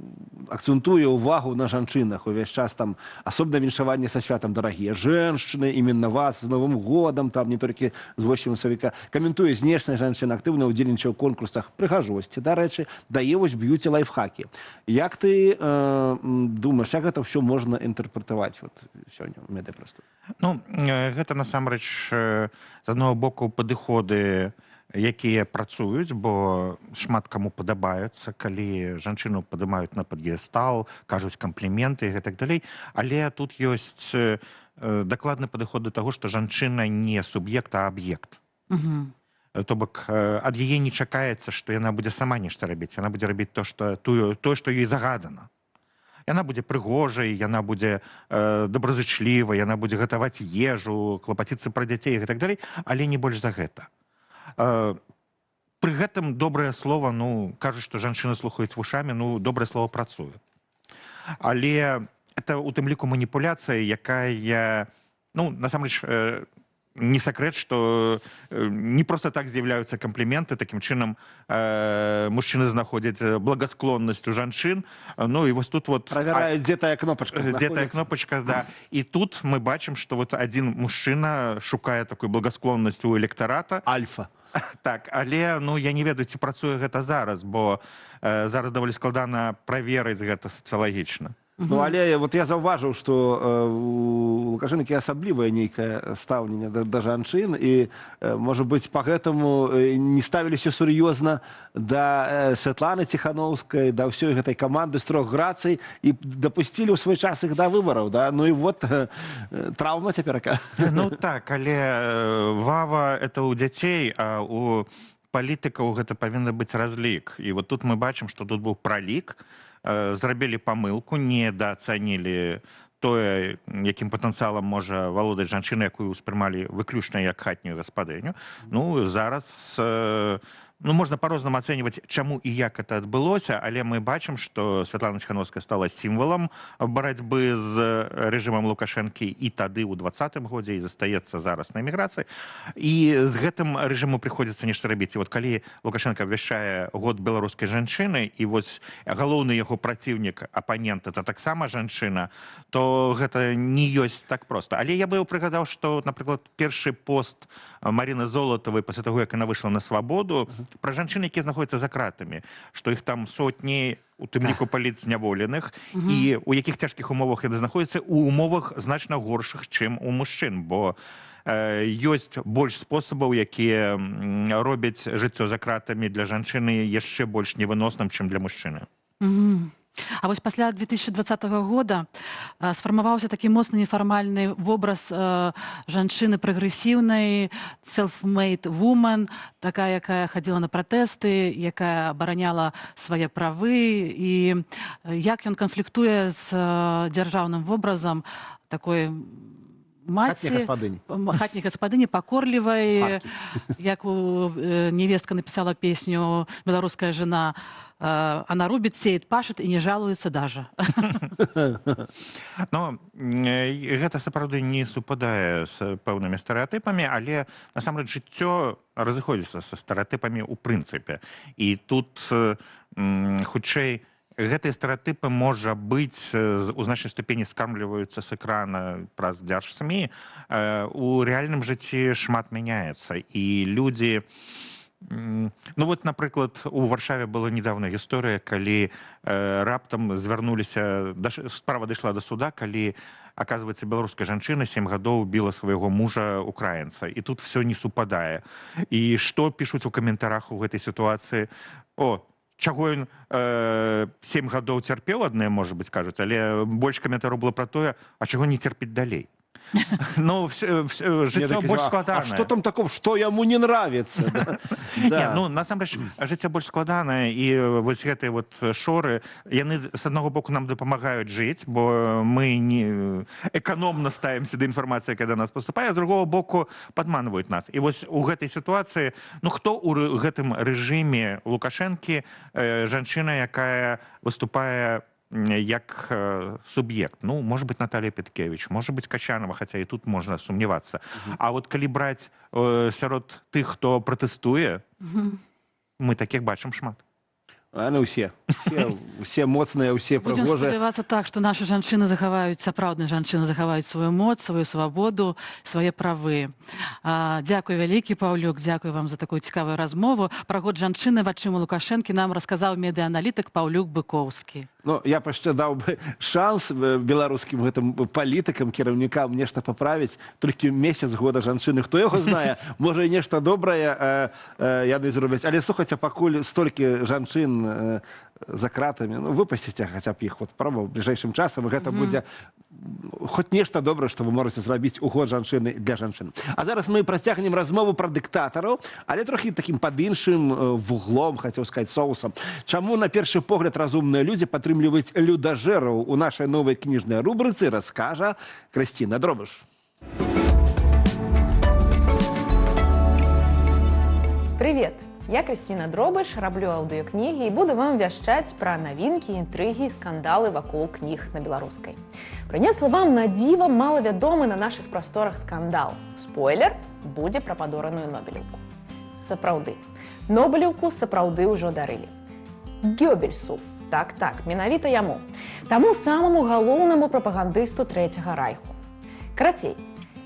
акцэнтуе ўвагу на жанчынах увесь час, там, асобна віншаванне са святам: «Дорогие женщины, именно вас с Новым годом», там не толькі з 8 сакавіка, каментуе знешнасць жанчын, актыўна ўдзельнічае ў конкурсах прыгажосці, дарэчы, дае вось б'юці лайфхакі. Як ты думаеш, як гэта ўсё можна інтэрпрэтаваць вот сёння ў медыяпрасторы? Ну, гэта насамрэч, з аднаго боку, падыходы, якія працуюць, бо шмат каму падабаюцца, калі жанчыну падымаюць на п'едэстал, кажуць кампліменты і гэтак далей. Але тут ёсць дакладны падыход да таго, што жанчына не суб'ект, а аб'ект. То бок ад яе не чакаецца, што яна будзе сама нешта рабіць, яна будзе рабіць то, што тую, тое, што ёй загадана. Яна будзе прыгожай, яна будзе добразычлівай, яна будзе гатаваць ежу, клапаціцца пра дзяцей і гэтак далей, але не больш за гэта. Пры гэтым добрае слово, ну, кажуць, што жанчыны слухаюць вушамі, ну, добрае слово працуе. Але это у тым ліку маніпуляцыя, якая, ну, насамрэч, не сакрэт, што не просто так з'яўляюцца кампліменты, такім чынам мужчыны знаходзяць благасклоннасць у жанчын. Ну і вось тут вот Правяраюць, дзе тая кнопачка дзе тая знаходзіцца. Кнопачка, да. І тут мы бачым, што вот адзін мужчына шукае такую благасклоннасць у электарата. Альфа. Так, але, ну, я не ведаю, ці працуе гэта зараз, бо зараз даволі складана праверыць гэта сацыялагічна. Ну, але вот я заўважыў, што у Лукашэнкі асаблівае нейкае стаўленне да жанчын і, можа быць, па гэтаму не ставіліся сур'ёзна да Святланы Ціхановскай, да ўсёй гэтай каманды з трох грацый і дапусцілі ў свой час іх да выбараў, да? Ну і вот траўма цяперака. Ну так, але вава это ў дзяцей, а у палітыкаў гэта павінна быць разлік. І вот тут мы бачым, што тут быў пралік, зрабілі памылку, недаацанілі тое, якім патэнцыялам можа валодаць жанчына, якую ўспрымалі выключна як хатнюю гаспадыню. Ну, зараз ну, можна па-рознаму ацэньваць, чаму і як это адбылося, але мы бачым, што Святлана Ціхановская стала сімвалам барацьбы з рэжымам Лукашэнкі і тады, ў 20-м годзе, і застаецца зараз на эміграцыі. І з гэтым рэжыму прыходзіцца нешта рабіць. І вот калі Лукашэнка абвяшчае год беларускай жанчыны, і вось галоўны яго праціўнік, апанент, это таксама жанчына, то гэта не ёсць так проста. Але я бы прыгадаў, што, напрыклад, першы пост Марыны Золатавай пасля таго, як яна выйшла на свабоду, пра жанчын, якія знаходзяцца за кратамі, што іх там сотні, у тым ліку палітзняволеных, і у якіх цяжкіх умовах яны знаходзяцца, у умовах значна горшых, чым у мужчын, бо ёсць больш спосабаў, якія робяць жыццё за кратамі для жанчыны яшчэ больш невыносным, чым для мужчыны. А вось пасля 2020 года сфармаваўся такі моцны нефармальны вобраз жанчыны прагрэсіўнай, self-made woman, такая, якая хадзіла на пратэсты, якая абараняла свае правы, і як ён канфліктуе з дзяржаўным вобразам такой маці, Хатняй гаспадыні. Хатняй гаспадыні, пакорлівай, як у невестка написала песню «Белорусская жена», она рубит, сеет, пашет и не жалуется даже. Ну, гэта сапраўды не супадае з пэўнымі стэрэатыпамі, але насамрэч жыццё разыходзіцца са стэрэатыпамі ў прынцыпе. І тут хутчэй гэтыя стэрэатыпы, можа быць, у значнай ступені скармліваюцца з экрана праз дзяржСМІ. У рэальным жыцці шмат мяняецца, і людзі, ну вот, напрыклад, у Варшаве была недавно гісторыя, калі раптам звярнуліся, справа дайшла до суда, калі, оказывается, беларуская жанчына 7 гадоў біла свайго мужа украінца, і тут все не супадае. І што пішуць у каментарах у гэтай сітуацыі? О, чаго ён 7 гадоў цярпеў, адны, можа быць, кажуць, але больш каментараў было пра тое, а чаго не цярпіць далей. Ну, жыццё больш складанае. А что там такого, что яму не нравится? Не, ну, насамрэч, жыццё больш складанае, і вось гэтыя вот шоры, яны, з аднаго боку, нам дапамагаюць жыць, бо мы не эканомна ставімся да інфармацыі, якая да нас паступае, а з другого боку, падманваюць нас. І вось у гэтай сітуацыі, ну, хто ў гэтым рэжыме Лукашэнкі жанчына, якая выступае як суб'ект? Ну, может быть, Наталья Пяткевич, может быть, Качанова, хотя и тут можно сумневаться. А вот калі браць сярод тых, хто пратэстуе, мы такіх бачым шмат. Яны ўсе, усе, усе моцныя, усе Будзем прыгожыя. спадзявацца так, што нашы жанчыны захаваюць, сапраўдныя жанчыны захаваюць сваю моц, сваю свабоду, свае правы. Дзякуй вялікі, Паўлюк, дзякуй вам за такую цікавую размову. Пра год жанчыны вачыма Лукашэнкі нам расказаў медыааналітык Паўлюк Быкоўскі. Ну, я б яшчэ даў бы шанс беларускім гэтым палітыкам, кіраўнікам нешта паправіць. Толькі месяц года жанчыны, хто яго знае, можа, і нешта добрае яны зробяць. Але слухайце, пакуль столькі жанчын за кратамі, ну, выпусціце хаця б іх вот прама бліжэйшым часам, і гэта будзе хоць нешта добрае, што вы можаце зрабіць у год жанчыны для жанчын. А зараз мы працягнем размову пра дыктатараў, але трохі такім пад іншым вуглом, хацеў сказаць, соусам. Чаму на першы погляд разумныя людзі падтрымліваюць людажэраў, у нашай новай кніжнай рубрыцы раскажа Крысціна Дробыш. Привет! Я Крысціна Дробыш, раблю аўдыёкнігі і буду вам вяшчаць пра навінкі, інтрыгі і скандалы вакол кніг на беларускай. Прынесла вам на дзіва малавядомы на нашых прасторах скандал. Спойлер, будзе пра падораную нобелеўку. Сапраўды. Нобелеўку сапраўды ўжо дарылі. Гёбельсу. Так, менавіта яму. Таму самаму галоўнаму прапагандысту Трэцяга райху. Карацей,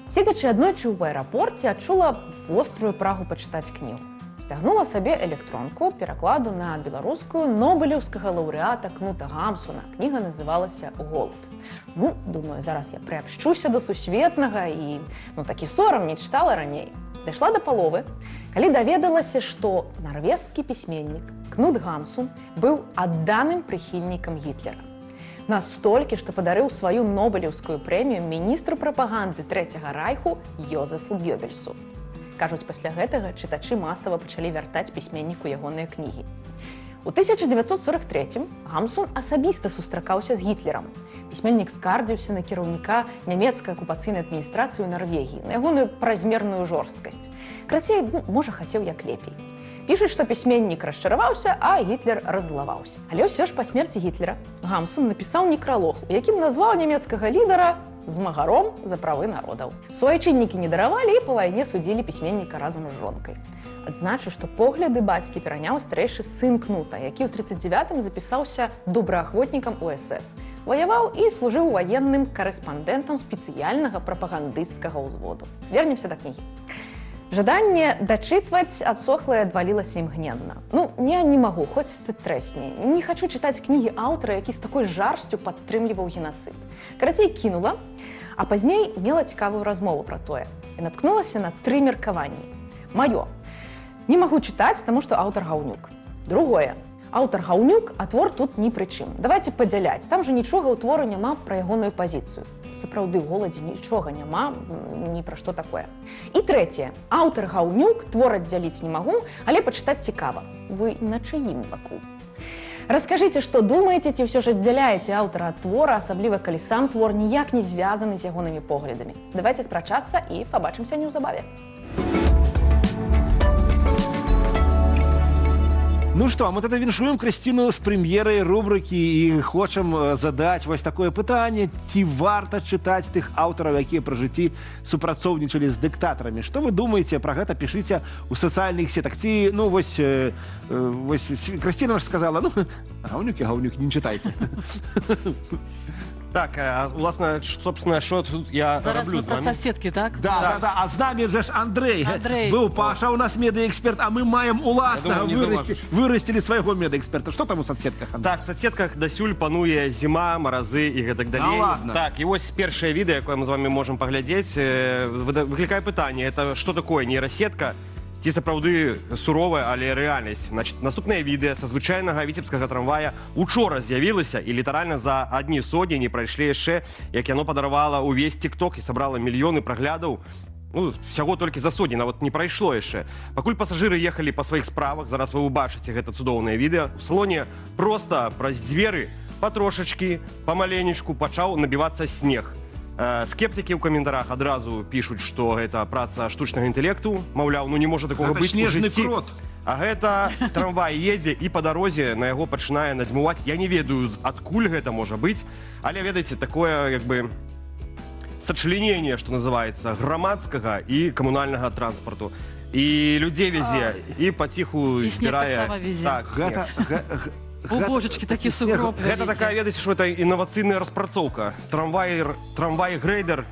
седзячы аднойчы ў аэрапорце, адчула вострую прагу пачытаць кнігу. Сцягнула сабе электронку перакладу на беларускую нобелеўскага лаўрэата Кнута Гамсуна. Кніга называлася «Голод». Ну, думаю, зараз я прыабшчуся да сусветнага і, ну, такі сорам, не чытала раней. Дайшла да паловы, калі даведалася, што нарвежскі пісьменнік Кнут Гамсун быў адданым прыхільнікам Гітлера. Настолькі, што падарыў сваю нобелеўскую прэмію міністру прапаганды Трэцяга райху Йозефу Гёбельсу. Кажуць, пасля гэтага чытачы масава пачалі вяртаць пісьменніку ягоныя кнігі. У 1943 Гамсун асабіста сустракаўся з Гітлерам. Пісьменнік скардзіўся на кіраўніка нямецкай акупацыйнай адміністрацыі ў Нарвегіі, на ягоную празмерную жорсткасць. Карацей, ну, можа, хацеў як лепей. Пішуць, што пісьменнік расчараваўся, а Гітлер раззлаваўся. Але ўсё ж па смерці Гітлера Гамсун напісаў некралог, у якім назваў нямецкага лідара змагаром за правы народаў. Суайчыннікі не даравалі і па вайне судзілі пісьменніка разам з жонкай. Адзначу, што погляды бацькі пераняў старэйшы сын Кнута, які ў 39-м запісаўся добраахвотнікам УСС. Ваяваў і служыў ваенным карэспандэнтам спецыяльнага прапагандысцкага ўзводу. Вернемся да кнігі. Жаданне дачытваць адсохлае адвалілася імгненна. Ну, я не магу, хоць ты трэсні. Не хачу чытаць кнігі аўтара, які з такой жарсцю падтрымліваў генацыд. Карацей, кінула, а пазней мела цікавую размову пра тое. І наткнулася на тры меркаванні. Маё. Не магу чытаць, таму што аўтар гаўнюк. Другое. Аўтар гаўнюк, а твор тут ні пры чым. Давайте падзяляць. Там жа нічога ў твору няма пра ягоную пазіцыю. Сапраўды, ў голадзе нічога няма, ні пра што такое. І трэцяе. Аўтар гаўнюк, твор аддзяліць не магу, але пачытаць цікава. Вы на чыім баку? Раскажыце, што думаеце, ці ўсё ж аддзяляеце аўтара ад твора, асабліва калі сам твор ніяк не звязаны з ягонымі поглядамі. Давайте спрачацца і пабачымся неўзабаве. Ну што, мы тады віншуем Крысціну з прэм'ерай рубрыкі і хочам задаць вось такое пытанне: ці варта чытаць тых аўтараў, якія пры жыцці супрацоўнічалі з дыктатарамі? Што вы думаеце пра гэта, пішыце ў сацыяльных сетак. Ці, ну, вось Крысціна ж сказала, ну, гаўнюкі, гаўнюкі, не чытайце. Так, а, уласна, собственно, що тут я Зараз раблю мы з пра вами? соседкі, так? Да. А з намі же ж Андрей. Андрей. Быў Паша у нас медыаэксперт, а мы маем уласнага, Я думаю, не вырасцілі свайго медыаэксперта. Што там у соцсетках, Андрей? Так, в соцсетках дасюль пануе зіма, маразы і гэтак далей. ладно? Так, і вось першае відэа, якое мы з вами можам паглядзець, выклікае пытанне, это што такое нейрасетка? Ці сапраўды суровая, але рэальнасць. Значит, наступнае відэа са звычайнага віцебскага трамвая учора з'явілася, і літаральна за адні сотні не прайшлі яшчэ, як яно падарвала ўвесь TikTok і сабрала мільёны праглядаў. Ну, всяго толькі за сотні, нават не прайшло яшчэ. Пакуль пасажыры ехалі па сваіх справах, зараз вы ўбачыце гэта цудоўнае відэа, у салоне проста праз дзверы патрошачкі, памаленечку пачаў набівацца снег. Скептыкі ў каментарах адразу пішуць, што гэта праца штучнага інтэлекту, маўляў, ну не можа такога Гэта быць у снежны жыцці. крот. А гэта трамвай едзе, і па дарозе на яго пачынае надзьмуваць. Я не ведаю, адкуль гэта можа быць, але ведаеце, такое як бы сочленение, что называется, грамадскага і камунальнага транспарту. І людзей вязе, і паціху І снег збірае. таксама вязе. Так, Гэта, снег. О, божачкі, такі сугроб Гэта вялікі. такая, ведаеце, што это інавацыйная распрацоўка. Трамвай, трамвай грэйдер.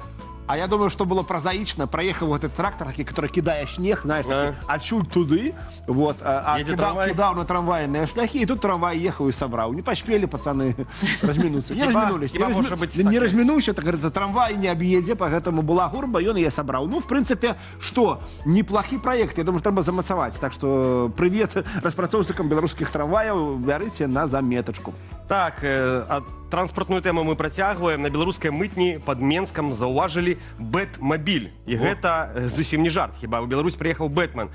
А я думаю, что было прозаично. Проехал вот этот трактор, такой, который кидая снег, знаешь, такой, адсюль туды, вот, Едет кидал, трамвай. кидал на трамвайные шляхи, и тут трамвай ехал и собрал. Не поспели пацаны разминуться. Не разминулись. Хіба не, можа быць не так? разминуўся, так говорится, трамвай не объедзе, поэтому была гурба, и он ее собрал. Ну, в принципе, что? Неплохий проект, я думаю, что треба замацаваць. Так что привет распрацоўцікам беларускіх трамваяў, бярыце на заметочку. Так, а транспартную тэму мы працягваем. На беларускай мытні пад Менскам заўважылі Бэтмабіль. І гэта зусім не жарт. Хіба ў Беларусь прыехаў Бэтмен.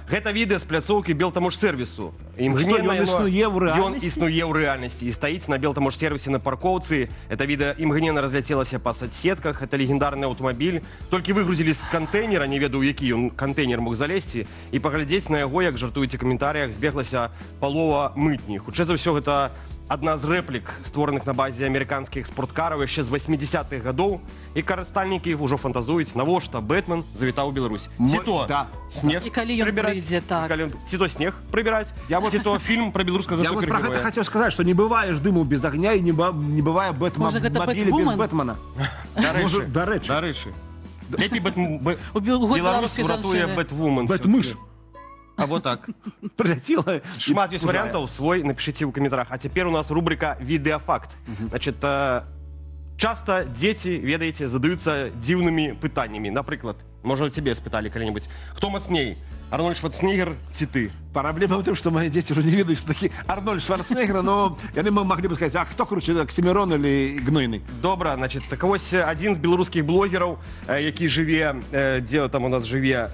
Гэта відэа з пляцоўкі Белтаможсервісу. Што, ён існуе ў Ён рэальнасці? існуе ў рэальнасці і стаіць на Белтаможсервісе на паркоўцы. Это відэа імгненна разляцелася па соцсетках. Это легендарны аўтамабіль. Толькі выгрузілі з кантэйнера, не ведаю, у які ён кантэйнер мог залезці, і паглядзець на яго, як жартуюць у каментарыях, збеглася палова мытні. Хутчэй за ўсё, гэта адна з рэплік, створаных на базе амерыканскіх спорткараў яшчэ з 80-х гадоў, і карыстальнікі ўжо фантазуюць, навошта Бэтмен завітаў у Беларусь. Ці то снег І калі ён прыбіраць, прыйдзе, так. і калі ён- ці то снег прыбіраць, ці то фільм пра беларускага Я вот про супергероя. гэта хотел сказать, что не бывае ж дыму без огня и не бывае Можа, гэта Бэтмобиля без Бэтвумен? Бэтмена. Дарэчы, Можа, дарэчы. Дарэчы. Лепей У год Беларусь беларускай уратуе жанчыны. Бэтвумен. Бэтмыш. А вот так. Прилетела. Шмат ёсць Пужае. варыянтаў, свой напишите ў каментарах. А цяпер у нас рубрика «Відэафакт». Значит, часто дзеці, ведаеце, задаюцца дзіўнымі пытаннямі. Напрыклад, можа, цябе спыталі калі-небудзь, хто мацней, Арнольд Шварценеггер ці ты? Проблема в том, что мои дети уже не ведают, что такие Арнольд Шварценеггер, но яны могли бы сказать, а кто круче, Оксимирон или Гнойный? Добра, значит, так вось адзін з беларускіх блогераў, які жыве, дзе там у нас жыве,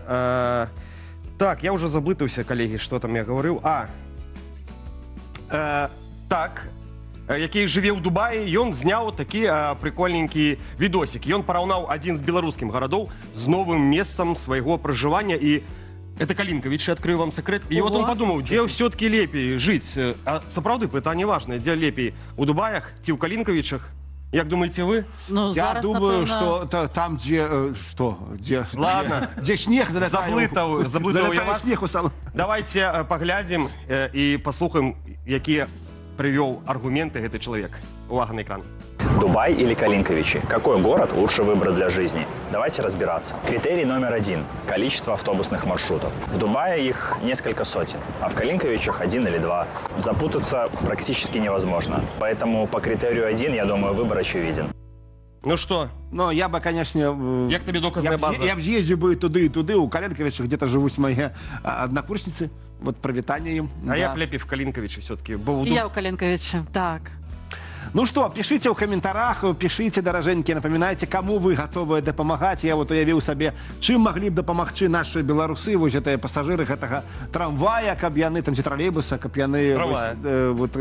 так, я уже заблытаўся, калегі, што там я гаварыў. Так, які жыве ў Дубаі, ён зняў такі прыкольненькі відосік. Ён параўнаў адзін з беларускім гарадоў з новым месцам свайго пражывання, і это Калінкавічы, открою вам секрет. І вот он Ого. подумал, дзе ўсё-таки лепей жыць. А сапраўды пытанне важнае, дзе лепей, у Дубаях ці ў Калінкавічах? Як думаеце вы? Ну, Я зараз, думаю, напэўна, что там, где... Что? Где, Ладно. Где снег залетает. Заблытаў я Залетает вас. снег у салон. Давайте паглядзім і паслухаем, якія прывёў аргументы гэты чалавек. Увага на экран. Дубай или Калинковичи? Какой город лучше выбрать для жизни? Давайте разбираться. Критерий номер один – количество автобусных маршрутов. В Дубае их несколько сотен, а в Калинковичах один или два. Запутаться практически невозможно. Поэтому по критерию один, я думаю, выбор очевиден. Ну что? Но я бы, конечно... Як тебе доказная база? Я б з'ездзіў бы і туды, і туды. У Калинковичах где-то живут мои однокурсницы. Вот прывітанне им. А я Да. б лепей в Калинковичи все-таки. Бо І я ў Калінкавічы, так. Ну что, пишите в комментариях, пишите, дороженьки, напоминайте, кому вы готовы дапамагаць. Я вот уявіў сабе, чым маглі б дапамагчы наши беларусы, вось гэтыя пасажыры гэтага трамвая, каб яны там ці тралейбуса, каб яны, Трамвая. вось, вот,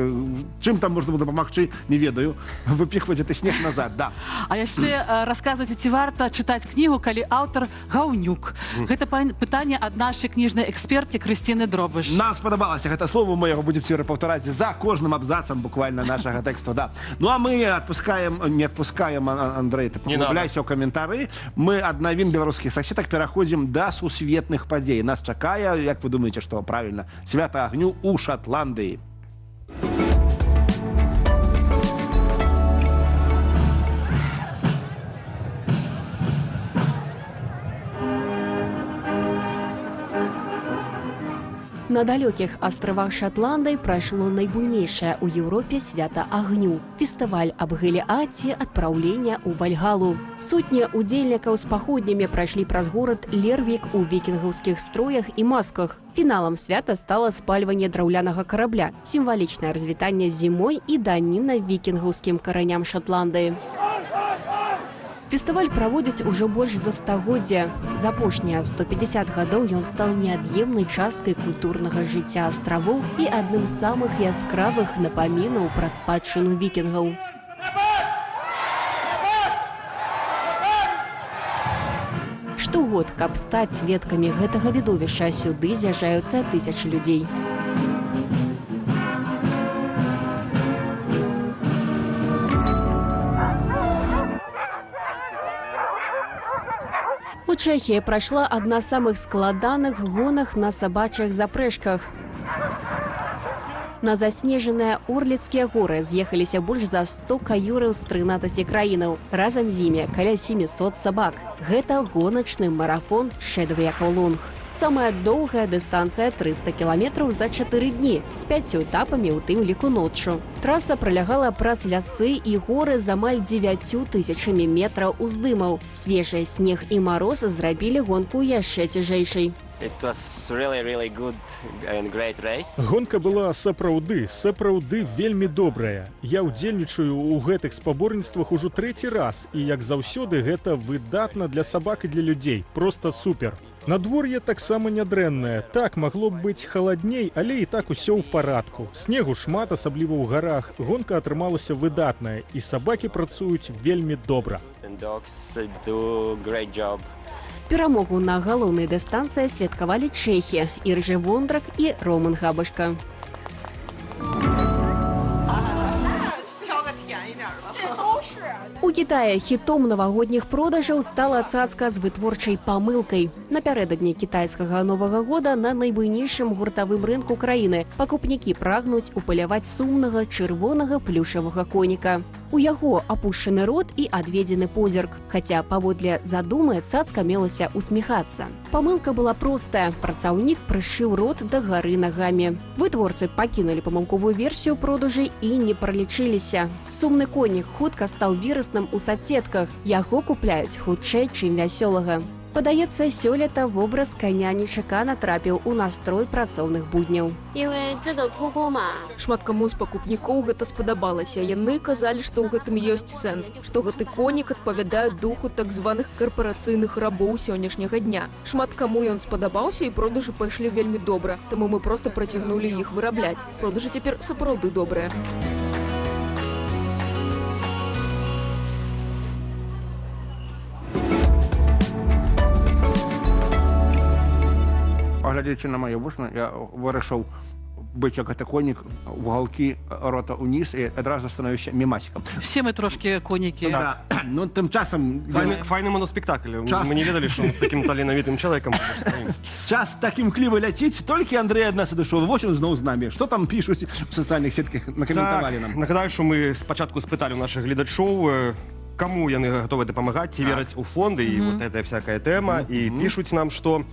чым там можна было дапамагчы, не ведаю. Выпіхваць гэты снег назад, да. А яшчэ расказвайце, ці варта чытаць кнігу, калі аўтар гаўнюк. Гэта пытанне ад нашай кніжнай эксперткі Крысціны Дробыш. Нам спадабалася гэта слово, мы яго будзем цяпер паўтараць за кожным абзацам буквально нашага тэксту, да. Ну а мы отпускаем, не отпускаем, Андрей, ты Не надо. паглубляйся ў каментары. Мы ад навін беларускіх соцсетак пераходзім да сусветных падзей. Нас чакае, як вы думаеце, што правільна, свята агню ў Шатландыі. На далёкіх астравах Шатландыі прайшло найбуйнейшае ў Еўропе свята агню. Фестываль Абгылі-Аці адпраўлення ў Вальгалу. Сотні удзельнікаў з паходнямі прайшлі праз горад Лервік у вікінгаўскіх строях і масках. Фіналам свята стала спальванне драўлянага карабля, сімвалічнае развітанне з зімой і даніна вікінгаўскім караням Шатландыі. Фестываль праводзяць ужо больш за стагоддзя. За апошнія 150 гадоў ён стаў неад'емнай часткай культурнага жыцця астравоў і адным з самых яскравых напамінаў пра спадчыну вікінгаў. Штогод, каб стаць сведкамі гэтага відовішча, сюды з'язджаюцца тысячы людзей. У Чэхіі прайшла адна з самых складаных гонак на сабачых запрэжках. На заснежаныя Орліцкія горы з'ехаліся больш за 100 каюраў з 13 краінаў. Разам з імі каля 700 сабак. Гэта гоначны марафон Шэдвекаў-Лонг. Самая доўгая дыстанцыя 300 кіламетраў за 4 дні, з 5 этапамі, у тым ліку ноччу. Траса пралягала праз лясы і горы з амаль 9 тысячамі метраў уздымаў. Свежыя снег і мароз зрабілі гонку яшчэ цяжэйшай. Гонка была сапраўды вельмі добрая. Я ўдзельнічаю ў гэтых спаборніцтвах ужо трэці раз, і, як заўсёды, гэта выдатна для сабак і для людзей. Проста супер. Надвор'е таксама нядрэннае. Так, магло б быць халадней, але і так усё ў парадку. Снегу шмат, асабліва ў гарах. Гонка атрымалася выдатная, і сабакі працуюць вельмі добра. Перамогу на галоўнай дыстанцыі святкавалі чэхі Іржы Вондрак і Роман Габашка. У Кітаі хітом навагодніх продажаў стала цацка з вытворчай памылкай. Напярэдадні кітайскага Новага года на найбуйнейшым гуртавым рынку краіны пакупнікі прагнуць упаляваць сумнага чырвонага плюшавага коніка. У яго апушчаны рот і адведзены позірк, хаця паводле задумы цацка мелася усміхацца. Памылка была простая. Працаўнік прышыў рот да гары нагамі. Вытворцы пакінулі памылковую версію продажы і не пралічыліся. Сумны конік хутка стаў вірусным у сацсетках. Яго купляюць хутчэй, чым вясёлага. Падаецца, сёлета вобраз каня нечакана трапіў у настрой працоўных будняў. Шмат каму з пакупнікоў гэта спадабалася. Яны казалі, што ў гэтым ёсць сэнс, што гэты конік адпавядае духу так званых карпарацыйных рабоў сённяшняга дня. Шмат каму ён спадабаўся, і продажы пайшлі вельмі добра, таму мы проста працягнулі іх вырабляць. Продажы цяпер сапраўды добрыя. Глядзячы на мае вушны, я вырашыў быць як гэты конік, уголки рота ўніз, і адразу становішся мімасікам. Все мы трошкі конікі. Да. Ну, тым часам... Файны моноспектакль. Мы не ведалі, што з такім таленавітым чалавекам. Час так імкліва ляціць. Толькі Андрэй ад нас адышоў. Вось ён зноў з намі. Што там пішуць у сацыяльных сетках, накаментавалі нам? Нагадаю, што мы спачатку спыталі ў нашых гледачоў, каму яны гатовы дапамагаць, ці вераць у фонды, і вот гэтая всякая тэма. І пішуць нам, што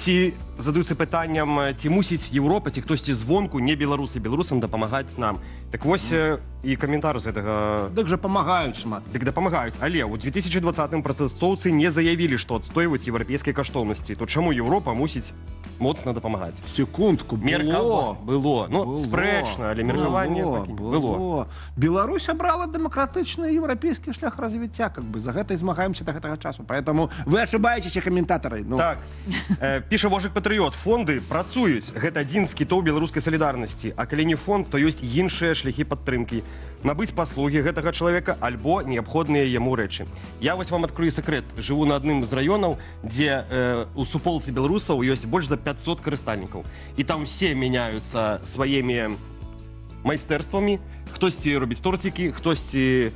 ці задаюцца пытанням, ці мусіць Еўропа, ці хтосьці звонку, не беларусы, беларусам дапамагаць нам. Так вось і каментар з гэтага... Дык жа памагаюць шмат. Дык дапамагаюць, але ў 2020-м пратэстоўцы не заявілі, што адстойваюць еўрапейскія каштоўнасці. То чаму Еўропа мусіць моцна дапамагаць? Секундку, было. Было. Ну, спрэчна, але меркаванне было. Беларусь абрала дэмакратычны еўрапейскі шлях развіцця, как бы за гэта і змагаемся да гэтага часу. Поэтому вы ошибаетесь, каментатары. Так. Піша Вожык Патрыёт. Фонды працуюць. Гэта адзін з кітоў беларускай салідарнасці. А калі не фонд, то ёсць іншыя шляхі падтрымкі. Набыць паслугі гэтага чалавека альбо неабходныя яму рэчы. Я вось вам адкрыю сакрэт. Жыву на адным з раёнаў, дзе у суполцы беларусаў ёсць больш за 500 карыстальнікаў. І там усе мяняюцца сваімі майстэрствамі. Хтосьці робіць торцікі, хтосьці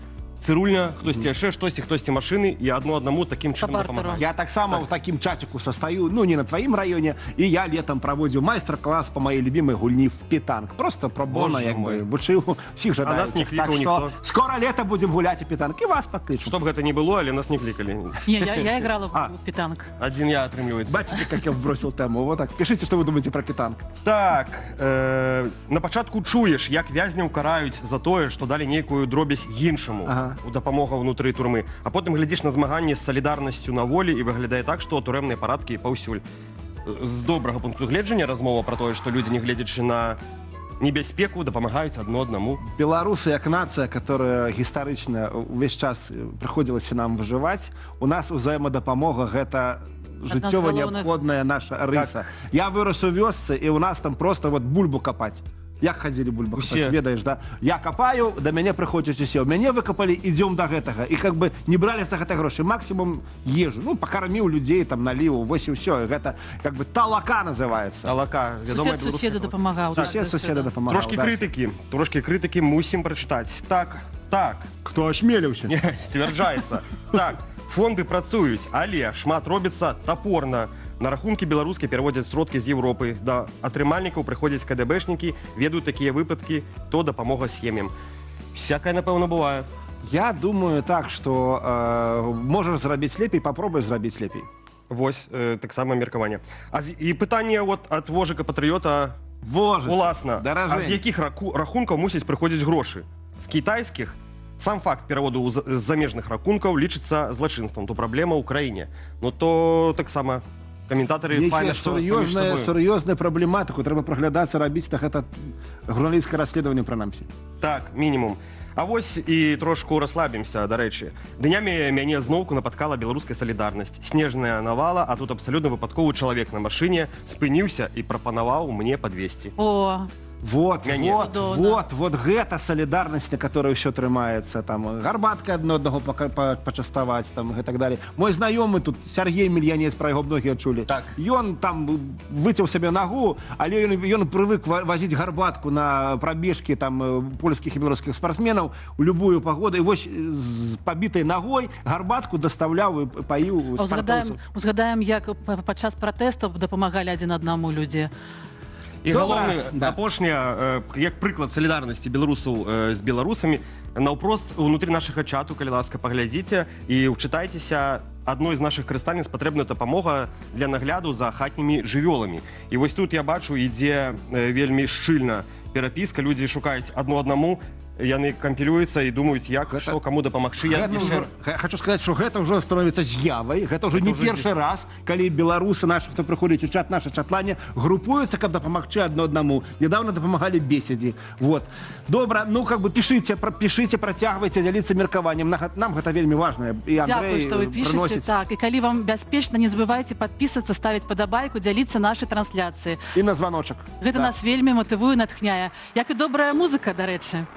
Цырульня, хтосьці яшчэ штосьці, хтосьці машыны, і адно аднаму такім чынам дапамагаюць. Я таксама ў такім чаціку состою, ну, не на тваім раёне, і я летом праводзіў майстар-клас по маёй любимой гульні в петанк. Просто про боно, Боже як мой. бы, вучыў усіх А нас жадаючых. не клікаў Так што ніхто. скоро лето, будем гуляць і петанк, і вас паклічу. Што б гэта не было, але нас не клікалі. Не, я играла в петанк. Адзін я, атрымліваецца. Бачыце, как я вбросил тему. Вот так. Пишите, что вы думаете про петанк. Так, на пачатку чуеш, як вязняў караюць за тое, што далі нейкую дробязь іншаму у дапамога ўнутры турмы. А потым глядзіш на змаганні з салідарнасцю на волі, і выглядае так, што турэмныя парадкі паўсюль. З добрага пункту гледжання размова пра тое, што людзі, нягледзячы на небяспеку, дапамагаюць адно аднаму. Беларусы як нацыя, которая гістарычна увесь час прыходзілася нам выжываць, у нас узаемадапамога — гэта жыццёва галоўных. неабходная наша рыса. Я вырос у вёсцы, і у нас там просто вот бульбу капаць. Як хадзілі бульбу Усе. капаць, ведаеш, да? Я капаю, да мяне прыходзяць усе. У мяне выкапалі, ідзём да гэтага. І как бы не бралі за гэта грошы, максимум ежу. Ну, пакарміў людзей, там наліў, вось і ўсё. Гэта как бы талака называется. Талака, вядомая Сусед суседу дапамагаў. Так, Сусед суседу заўсёды. дапамагаў. Трошкі да. крытыкі, трошкі крытыкі мусім прачытаць. Так. Хто осмеліўся? Не, сцвярджаецца. Так, фонды працуюць, але шмат робіцца тапорна. На рахункі беларускі пераводзяць сродкі з Еўропы. Да атрымальнікаў прыходзяць КДБшнікі, ведаюць такія выпадкі, то дапамога сем'ям. Всякае, напэўна, бывае. Я думаю так, что можаш зрабіць лепей, попробуй зрабіць лепей. Вось таксама меркаванне. І пытанне от ад Вожыка патрыёта. Вожыч, Уласна, а даражэнькі. з якіх рахункаў мусіць прыходзіць грошы? З кітайскіх? Сам факт пераводу з замежных рахункаў лічыцца злачынствам, то праблема ў краіне. Ну то таксама каментатары Нейкія файна, што паміж сур'ёзная сабою. Сур'ёзная праблематыку трэба праглядацца, рабіць так, гэта журналісцкае расследаванне прынамсі. Так, мінімум. А вось і трошку расслабімся, дарэчы. Днямі мяне зноўку напаткала беларуская салідарнасць. Снежная навала, а тут абсалютна выпадковы чалавек на машыне спыніўся і прапанаваў мне падвесці. О, Вот, Мяне. вот, Цудоўна. вот, вот гэта салідарнасць, на которой ўсё трымаецца, там гарбатка адно аднаго пачаставаць там і так далее. Мой знаёмы тут Сергей Мільянец, пра яго многія чулі. Так. Ён там выцеў сабе нагу, але ён прывык вазіць гарбатку на прабежкі там польскіх і беларускіх спартсменаў у любую пагоду. І вось з пабітай нагой гарбатку дастаўляў і паіў А узгадаем, спартоўцаў. узгадаем, як падчас пратэстаў дапамагалі адзін аднаму людзі. І Добра. галоўны Да. апошняе, як прыклад салідарнасці беларусаў з беларусамі, наўпрост унутры нашага чату, калі ласка, паглядзіце і ўчытайцеся: адной з нашых карыстальніц патрэбна дапамога для нагляду за хатнімі жывёламі. І вось тут я бачу, ідзе вельмі шчыльна перапіска, людзі шукаюць адно аднаму, яны кампілююцца і думаюць, як што каму дапамагчы. Я Гэта яшчэ ўжо, хочу сказаць, что гэта ўжо становіцца з'явай. Гэта ўжо Гэта не ўжо першы раз, калі беларусы нашы, хто прыходзіць у чат наша чатлане, групуюцца, каб дапамагчы адно аднаму. Недавно дапамагалі Беседзе. Вот. Добра, ну как бы пішыце, пішыце, працягвайце дзяліцца меркаваннем. Нам гэта вельмі важна. І Дзякуй, Андрей што вы пішаце. прыносіць. Так, і калі вам бяспечна, не забывайце падпісвацца, ставіць падабайку, дзяліцца нашай трансляцыі. І на званочак. Гэта Да. нас вельмі матывуе, натхняе. Як і добрая музыка, дарэчы.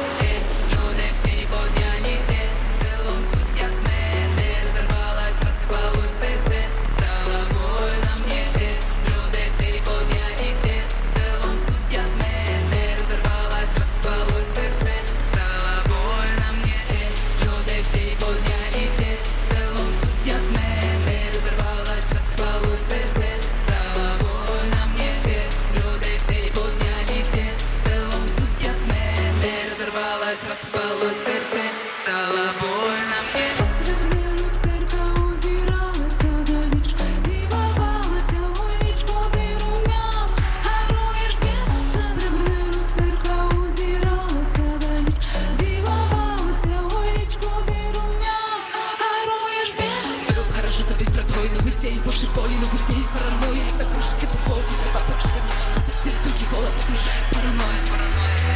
Всі люди, всі поднялися, селом судять мене, розірвалась, розсипалось серце, стало больно мне. Всі люди, всі поднялися, селом судять мене, розірвалась, розсипалось серце, стало больно мне. Всі люди, всі поднялися, селом судять мене, розірвалась, розсипалось серце, стало больно мне. Всі люди, всі поднялися, селом судять мене, розірвалась, розсипалось серце, стало больно мне. Пострибне люстерка, озиралася даліч, дивувалася у річку ти румян, гаруєш без. Пострибне люстерка, озиралася даліч, дивувалася у річку ти румян, гаруєш без. Успел хорошо забыть про твой новый день, бывший поле, новый день, паранойя, заглушить эту боль, не треба почуть одного на сердце, только холод окружает, паранойя,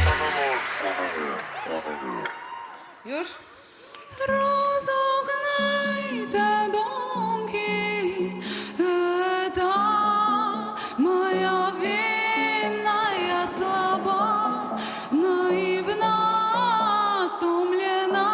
паранойя. Юж? Розогнайте думки, это моя вина, я слаба, наивна, стомлена.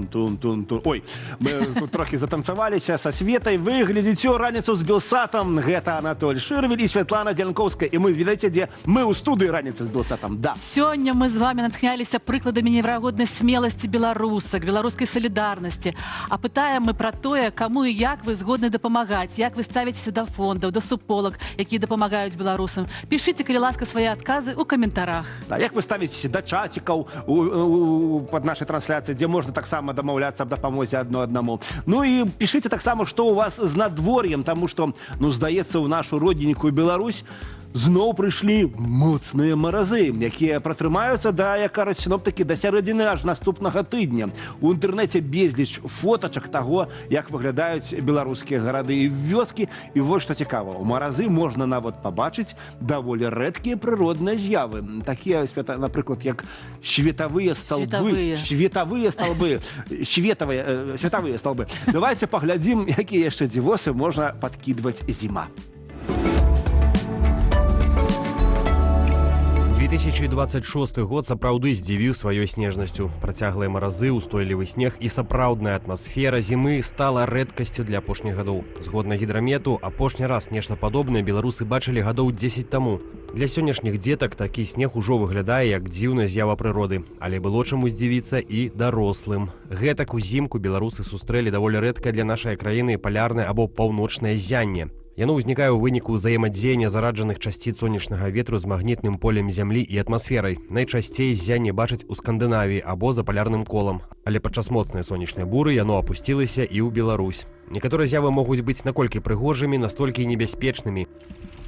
Тун тун тун тун. Ой, мы тут трохі затанцаваліся са Светай. Вы глядзіце «Раніцу з Белсатам». Гэта Анатоль Шырвель і Святлана Дзянкоўская. І мы, ведаеце, дзе? Мы ў студыі «Раніцы з Белсатам». Да. Сёння мы з вами натхняліся прыкладамі неверагоднай смеласці беларусак, беларускай салідарнасці. А пытаем мы пра тое, каму і як вы згодны дапамагаць, як вы ставіцеся да фондаў, да суполак, якія дапамагаюць беларусам. Пішыце, калі ласка, свае адказы ў каментарах. Да, як вы ставіцеся да чацікаў пад нашай трансляцыяй, дзе можна таксама дамаўляцца аб дапамозе адно аднаму. Ну і пішыце таксама, што ў вас з надвор'ем, таму што, ну, здаецца, ў нашу родненькую Беларусь зноў прыйшлі моцныя маразы, якія пратрымаюцца да, як кажуць сіноптыкі, да сярэдзіны аж наступнага тыдня. У інтэрнэце безліч фотачак таго, як выглядаюць беларускія гарады і вёскі. І вось што цікава, у маразы можна нават пабачыць даволі рэдкія прыродныя з'явы. Такія, Свята, напрыклад, як светавыя столбы. Светавыя. Светавыя столбы. Светавыя, светавыя столбы. Давайте паглядзім, якія яшчэ дзівосы можна падкідваць зіма. 2026 год сапраўды здзівіў сваёй снежнасцю. Працяглыя маразы, устойлівы снег і сапраўдная атмасфера зімы стала рэдкасцю для апошніх гадоў. Згодна гідрамету, апошні раз нешта падобнае беларусы бачылі гадоў 10 таму. Для сённяшніх дзетак такі снег ужо выглядае як дзіўная з'ява прыроды, але было чаму здзівіцца і дарослым. Гэтак узімку беларусы сустрэлі даволі рэдкае для нашай краіны палярнае або паўночнае ззянне. Яно ўзнікае ў выніку ўзаемадзеяння зараджаных часціц сонечнага ветру з магнітным полем зямлі і атмасферай. Найчасцей ззянне бачаць у Скандынавіі або за палярным колам. Але падчас моцнай сонечнай буры яно апусцілася і ў Беларусь. Некаторыя з'явы могуць быць наколькі прыгожымі, настолькі і небяспечнымі.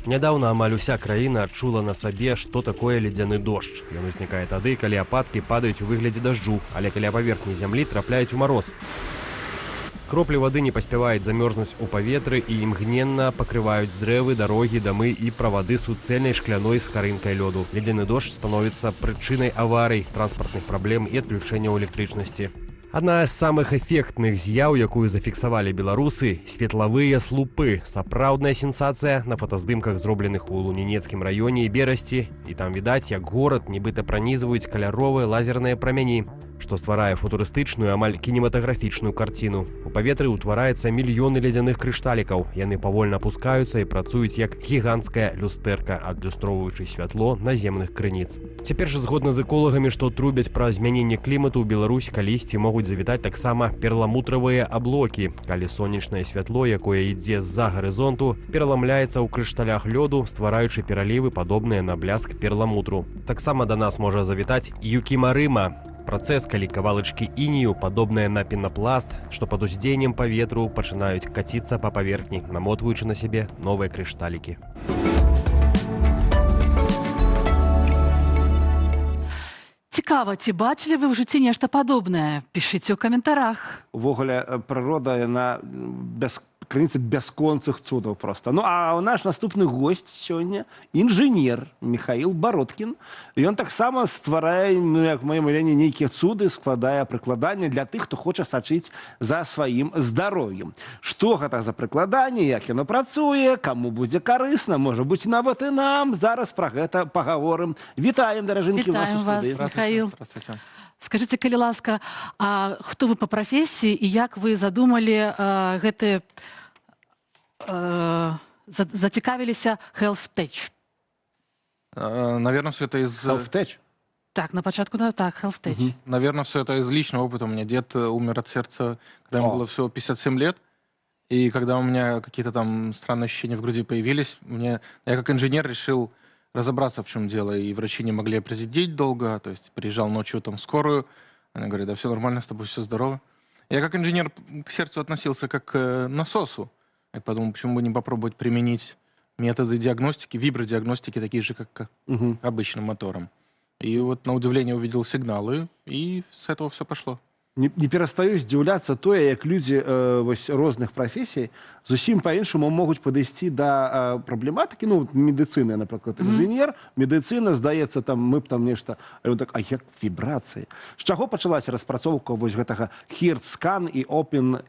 Нядаўна амаль уся краіна адчула на сабе, што такое ледзяны дождж. Ён узнікае тады, калі ападкі падаюць у выглядзе дажджу, але каля паверхні зямлі трапляюць у мароз. Кроплі вады не паспяваюць замёрзнуць у паветры і імгненна пакрываюць дрэвы, дарогі, дамы і правады суцэльнай шкляной скарынкай лёду. Ледзяны дождж становіцца прычынай аварый, транспартных праблем і адключэнняў электрычнасці. Адна з самых эфектных з'яў, якую зафіксавалі беларусы — светлавыя слупы. Сапраўдная сенсацыя на фотаздымках, зробленых у Лунінецкім раёне і Берасці, і там відаць, як горад нібыта пранізваюць каляровыя лазерныя прамяні, што стварае футурыстычную, амаль кінематаграфічную карціну. У паветры ўтвараецца мільёны ледзяных крышталікаў. Яны павольна апускаюцца і працуюць як гіганцкая люстэрка, адлюстроўваючы святло наземных крыніц. Цяпер жа, згодна з эколагамі, што трубяць пра змяненне клімату, ў Беларусь калісьці могуць завітаць таксама перламутравыя аблокі, калі сонечнае святло, якое ідзе з-за гарызонту, пераламляецца ў крышталях лёду, ствараючы пералівы, падобныя на бляск перламутру. Таксама да нас можа завітаць юкімарыма, працэс, калі кавалачкі інею, падобныя на пенапласт, што пад уздзеяннем паветру пачынаюць каціцца па паверхні, намотваючы на сябе новыя крышталікі. Цікава, ці бачылі вы ў жыцці нешта падобнае? Пішыце ў каментарах. Увогуле, прырода, яна без крыніца бясконцых цудаў просто. Ну а наш наступны гость сёння — інжынер Михаил Бародкін. Ён таксама стварае, ну, як маім уяўленні, нейкія цуды, складае прыкладанне для тых, хто хоча сачыць за сваім здароўем. Што гэта за прыкладанне, як яно працуе, каму будзе карысна, можа быць, нават і нам. Зараз пра гэта пагаворым. Вітаем, даражэнькі, вас у Вітаем вас, студыі. Михаил. Здравствуйте. Скажыце, калі ласка, а хто вы па прафесіі і як вы задумалі гэты зацікавіліся Health Tech? Наверное, все это из... Health Tech? Так, на пачатку, да, так, Health Tech. Наверное, все это из личного опыта. У меня дед умер от сердца, когда ему О. было всего 57 лет. И когда у меня какие-то там странные ощущения в груди появились, я как инженер решил разобраться, в чем дело. И врачи не могли определить долго. То есть приезжал ночью там в скорую. Они говорят: «Да все нормально, с тобой все здорово». Я как инженер к сердцу относился как к насосу. Я подумал, почему бы не попробовать применить методы диагностики, вибродиагностики, такие же, как к обычным моторам. И вот, на удивление, увидел сигналы, и с этого все пошло. Не перастаю здзіўляцца тое, як людзі вось розных прафесій зусім па-іншаму могуць падысці да праблематыкі, ну, вот медыцыны, напрыклад, інжынер, медыцына, здаецца, там мы б там нешта, а ён так: а як вібрацыі? З чаго пачалася распрацоўка вось гэтага HeartScan і Open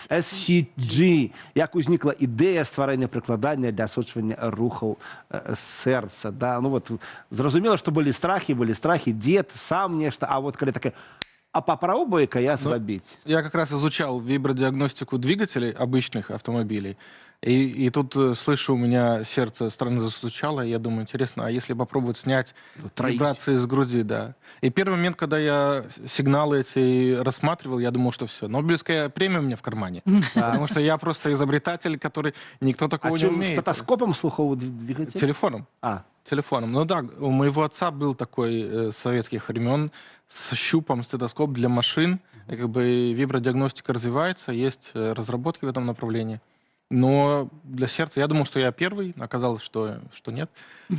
SCG? Як узнікла ідэя стварэння прыкладання для сочвання рухаў сэрца? Да, ну вот зразумела, што былі страхі, дзед сам нешта, а вот калі такая А попробуй-ка я зрабіць. Я как раз изучал вибродиагностику двигателей обычных автомобилей. И тут слышу, у меня сердце странно застучало, и я думаю, интересно, а если попробовать снять троить. Вибрации с груди, да. И первый момент, когда я сигналы эти рассматривал, я думал, что все, Нобелевская премия у меня в кармане. Потому что я просто изобретатель, который никто такого А не чым, умеет. стетоскопом слухового двигателя? Телефоном. А. Телефоном. Ну да, у моего отца был такой советских времен с щупом стетоскоп для машин. И как бы вибродиагностика развивается, есть разработки в этом направлении. Но для сердца, я думал, что я первый, оказалось, что нет.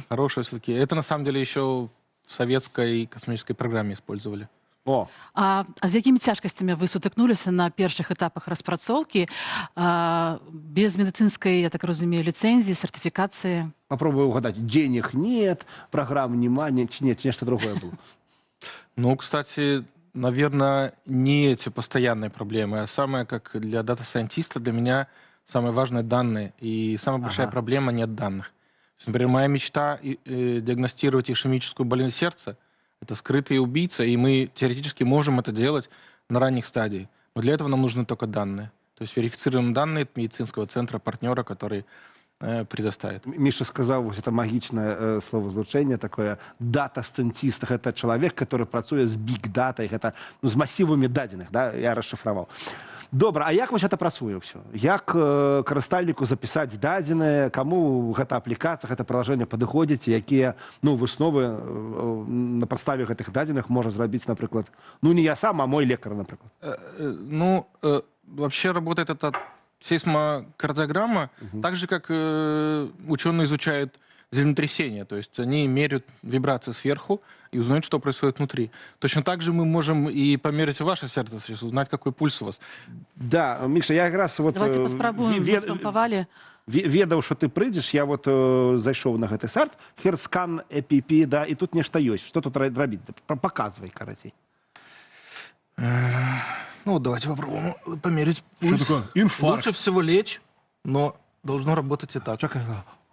Хорошее все-таки. Это на самом деле еще в советской космической программе использовали. О. А з якімі цяжкасцямі вы сутыкнуліся на першых этапах распрацоўкі без медыцынскай, я так разумею, ліцэнзіі, сертыфікацыі? Попробую угадать. Денег нет, программ нема, нет, нет, нечто другое было. Ну, кстати, наверное, не эти постоянные проблемы, а самое, как для дата-сайентиста, для меня самое важное — данные. И самая большая проблема — нет данных. То есть, например, моя мечта диагностировать ишемическую болезнь сердца — это скрытые убийцы, и мы теоретически можем это делать на ранних стадиях. Но для этого нам нужны только данные. То есть верифицируем данные от медицинского центра, партнера, который предоставит. Миша сказал, вот это магічнае словосполучение такое, дата-сcientist, это человек, который працуе з big data, это, ну, з масівамі дадзеных, да, я расшифровал. Добра, а як вось это працуе ўсё? Як карыстальніку запісаць дадзеныя, каму гэта аплікацыя, гэта приложение падыходзіць, якія, ну, высновы на падставе гэтых дадзеных можа зрабіць, напрыклад, ну, не я сам, а мой лекар, напрыклад? Ну, вообще работает это сейсмокардиограмма так же, как ученые изучают землетрясения. То есть они меряют вибрации сверху и узнают, что происходит внутри. Точно так же мы можем и померить ваше сердце сейчас, узнать, какой пульс у вас. Да, Миша, я якраз вот Давайте паспрабуем, вы спампавалі. Ведаў, что ты прыйдзеш, я вот зайшоў на гэты сайт HeartScan APP, да, і тут нешта ёсць. Что тут рабіць? Показывай, карацей. Ну, давайте попробуем померить пульс. Что такое? Инфаркт. Лучше всего лечь, но должно работать и так.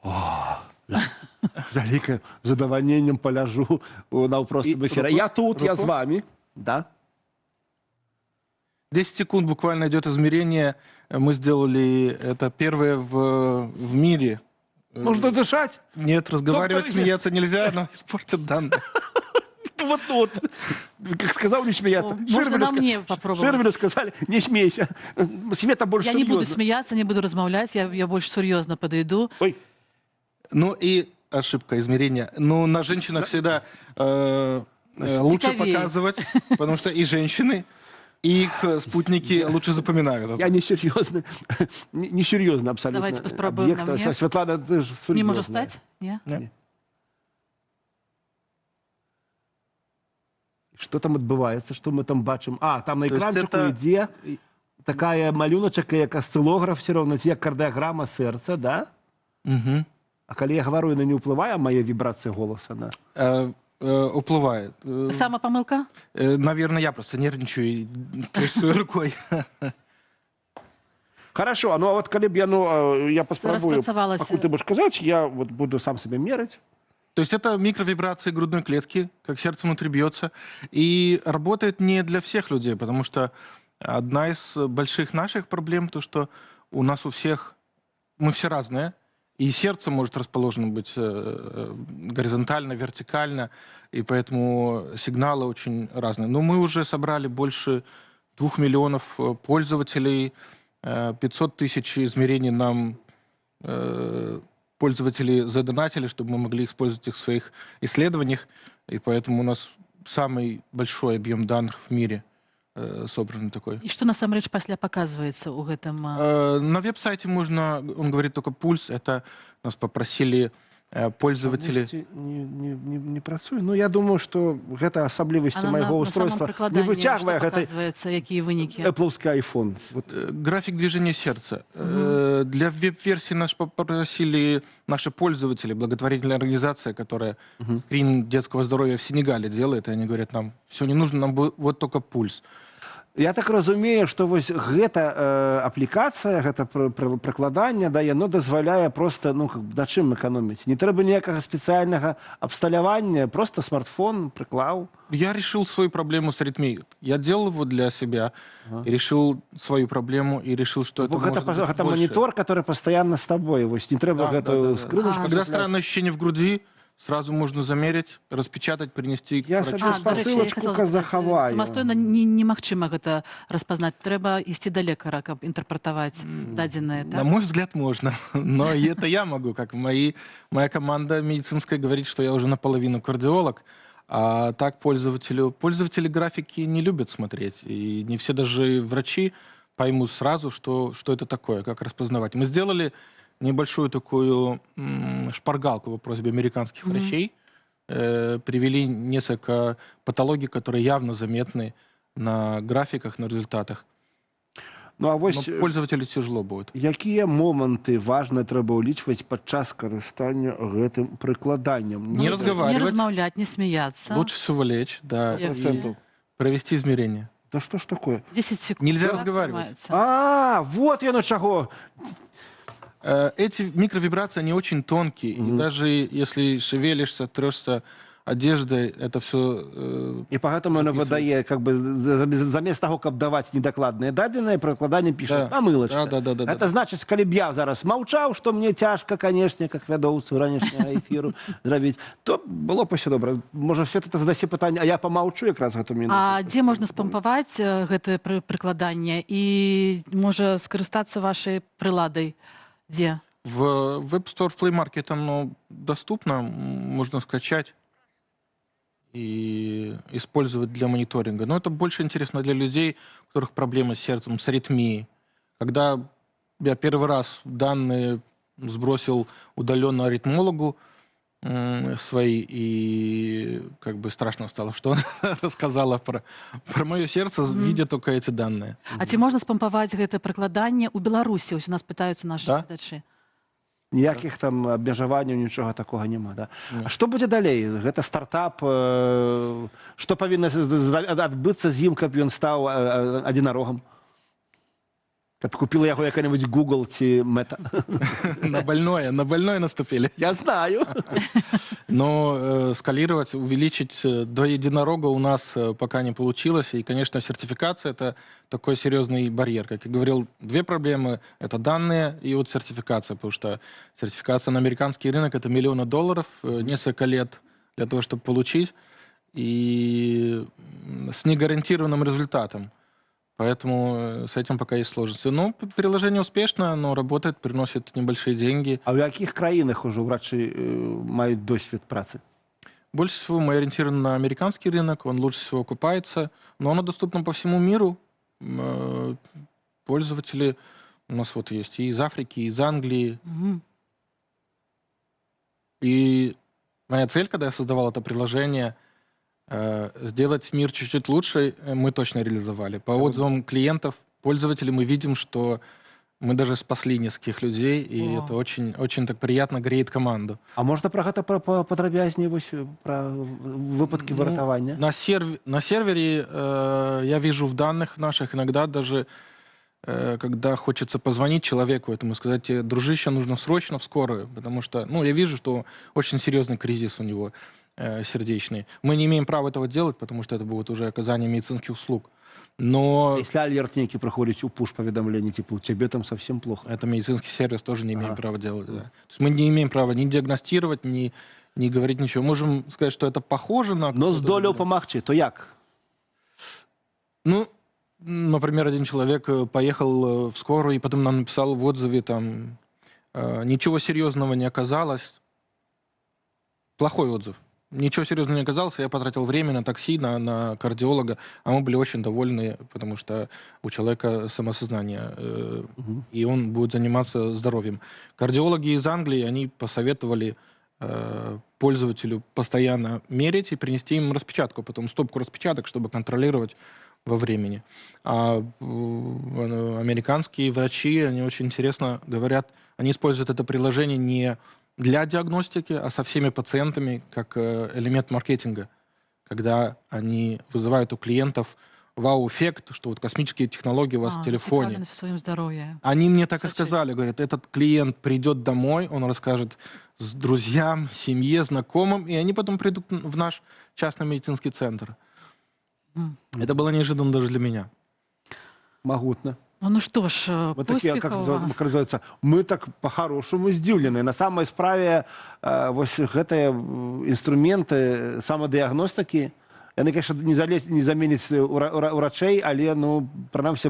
О, да. З вялікім задавальненнем паляжу наўпрост І эфира. руку? Я тут, я з Руку? вами. Да. 10 секунд буквально идет измерение. Мы сделали это первое в мире. Нужно дышать? Нет, разговаривать, Доктор, смеяться нельзя, но испортят данные. Вот, вот, как сказал, не смеяться. Можно Шервелю на мне попробовать? Шервелю сказали, не смейся. Света больше Я не буду серьезно. смеяться, не буду размаўляць, я больш сур'ёзна падыйду. Ой. Ну и ошибка измерения. Ну, на женщинах всегда лучше Цікавей. Показывать, потому что и женщины, и их спутники лучше запоминают. Я не серьезно, не серьезно абсолютно. Давайте паспрабуем Объект. на мне. Светлана, ты же Не можу серьезная. стаць? Не? Не. Что там адбываецца, что мы там бачым? А, там на То есть экранчыку ідзе такая малюначак, як асцылограф все роўна, ці як кардыяграма сэрца, да? Мгм. А калі я гавару, яна не ўплывае, мая вібрацыя голаса на? Уплывает. Сама памылка? Наверное, я просто нервничаю и трясу рукой. Хорошо, ну а вот калі б я, ну, я паспрабую, Распрацавалася. пакуль ты будешь казаць, я вот буду сам себе мераць. То есть это микровибрации грудной клетки, как сердце внутри бьется. И работает не для всех людей, потому что одна из больших наших проблем, то что у нас у всех, мы все разные, и сердце может расположено быть горизонтально, вертикально, и поэтому сигналы очень разные. Но мы уже собрали больше 2 миллионов пользователей, 500 тысяч измерений нам пользователи задонатили, чтобы мы могли использовать их в своих исследованиях, и поэтому у нас самый большой объем данных в мире собран такой. І што насамрэч пасля паказваецца ў гэтым? На веб-сайте можно, он говорит только пульс, это нас попросили пользователи. Чамусьці не працуе. Ну, я думаю, што гэта асаблівасці А майго на самом устройства. Не прыкладанні выцягвае што гэтай паказваецца, якія вынікі? Apple'скі iPhone. Вот. График движения сердца. Для веб-версии нас попросили наши пользователи, благотворительная организация, которая скрининг детского здоровья в Сенегале делает, и они говорят: нам все не нужно, нам вот только пульс. Я так разумею, што вось гэта аплікацыя, гэта прыкладанне, да, яно дазваляе просто, ну, как бы, на чым эканоміць. Не трэба ніякага спецыяльнага абсталявання, просто смартфон прыклаў. Я решил свою проблему с аритмией. Я делал его для себя, и решил свою проблему, и решил, что это Бо гэта, может быть гэта больше. монітор, который постоянно с тобой. Вось не трэба гэтую скрыначку. Когда странное ощущение в груди, сразу можно замерить, распечатать, принести к Я врачу. сабе А, дарэчы, я спасылачку хацела запытаць, захаваю. самастойна немагчыма гэта распазнаць. Трэба ісці да лекара, каб інтэрпрэтаваць дадзеныя, На так? мой взгляд, можно. Но и это я могу. Как моя команда медицинская говорит, что я уже наполовину кардиолог. А так пользователи графики не любят смотреть. И не все даже врачи поймут сразу, что это такое, как распознавать. Мы сделали небольшую такую шпаргалку по просьбе американских Мгм. врачей. Привели несколько патологий, которые явно заметны на графиках, на результатах. Ну, а вось, Но пользователю тяжело будет. Якія моманты важна трэба ўлічваць падчас карыстання гэтым прыкладаннем? Не Не разговаривать. размаўляць, не смеяться. Лучше всего лечь, да, и Процентов. провести измерение. Да что ж такое? 10 секунд. Нельзя Да, разговаривать. атрымаецца. А, вот яно чаго. Эти микровибрации, они очень тонкие. И даже если шевелишься, трешься одеждой, это все. І поэтому яно выдае, как бы, замест таго, каб даваць недакладныя дадзеныя, прыкладанне піша памылачка. Да. Это значыць, калі б я зараз маўчаў, што мне цяжка, канешне, как вядоўцу ранішняга эфіру зрабіць, то было б усё добра. Можа, Света, ты задасі пытанне, а я памаўчу якраз гэту мінуту. А дзе можна спампаваць гэтае прыкладанне і можа скарыстацца вашай прыладай? Дзе? В Web Store, в Play Market оно доступно, можно скачать и использовать для мониторинга. Но это больше интересно для людей, у которых проблемы с сердцем, с аритмией. Когда я первый раз данные сбросил удаленно аритмологу свои, и как бы страшно стало, что она рассказала про мое сердце, видя только эти данные. А ці можна спампаваць гэтае прыкладанне ў Беларусі? Ось у нас пытаюцца нашы Да. гледачы. Ніякіх там абмежаванняў, нічога такога няма, да? А што будзе далей? Гэта стартап, што павінна адбыцца з ім, каб ён стаў адзінарогам? Каб купіла яго якая-небудзь Google ці Meta? На больное наступили. Я знаю. Но скалировать, увеличить до единорога у нас пока не получилось. И, конечно, сертификация — это такой серьезный барьер. Как я говорил, две проблемы — это данные и вот сертификация, потому что сертификация на американский рынок — это миллионы долларов, несколько лет для того, чтобы получить, и с негарантированным результатом. Поэтому с этим пока есть сложности. Но приложение успешно, оно работает, приносит небольшие деньги. А ў якіх краінах ужо ўрачы маюць досвед працы? Больше всего мы ориентированы на американский рынок, он лучше всего окупается, но оно доступно по всему миру. Пользователи у нас вот есть и из Африки, и из Англии. Мгм. И моя цель, когда я создавал это приложение, сделать мир чуть-чуть лучше, мы точно реализовали. По отзывам клиентов, пользователей мы видим, что мы даже спасли нескольких людей, и О. это очень, очень так приятно греет команду. А можна пра гэта падрабязней, вось, пра выпадкі Ну, выратавання? На сервере я вижу в данных наших иногда даже, когда хочется позвонить человеку этому и сказать: «Тебе, дружище, нужно срочно в скорую», потому что, ну, я вижу, что очень серьезный кризис у него сердечный. Мы не имеем права этого делать, потому что это будет уже оказание медицинских услуг. Но Если алерт нейкі прыходзіць у пуш-паведамленні, типа, у тебе там совсем плохо. Это медицинский сервис тоже не имеем права делать. Да. То есть мы не имеем права ни диагностировать, ни говорить ничего. Можем сказать, что это похоже на Но какое-то здолеў заболевание. Памагчы, то як? Ну, например, один человек поехал в скорую и потом нам написал в отзыве там: «Ничего серьезного не оказалось». Плохой отзыв. «Ничего серьезного не оказалось, я потратил время на такси, на кардиолога, а мы были очень довольны, потому что у человека самосознание, и он будет заниматься здоровьем». Кардиологи из Англии, они посоветовали пользователю постоянно мерить и принести им распечатку, потом стопку распечаток, чтобы контролировать во времени. А американские врачи, они очень интересно говорят, они используют это приложение не для диагностики, а со всеми пациентами как элемент маркетинга, когда они вызывают у клиентов вау-эффект, что вот космические технологии у вас в телефоне. Зацікаўленасць у сваім здароўі. Они мне так и сказали, говорят, этот клиент придет домой, он расскажет с друзьям, семье, знакомым, и они потом придут в наш частный медицинский центр. Это было неожиданно даже для меня. Магутна. Ну что ж, Вот такие, как, поспехаў вам. как называется, мы так по-хорошему здзіўлены. На самой справе, вось гэтыя інструменты самадыягностыкі, яны, конечно, не заменяць урачэй, але, ну, прынамсі...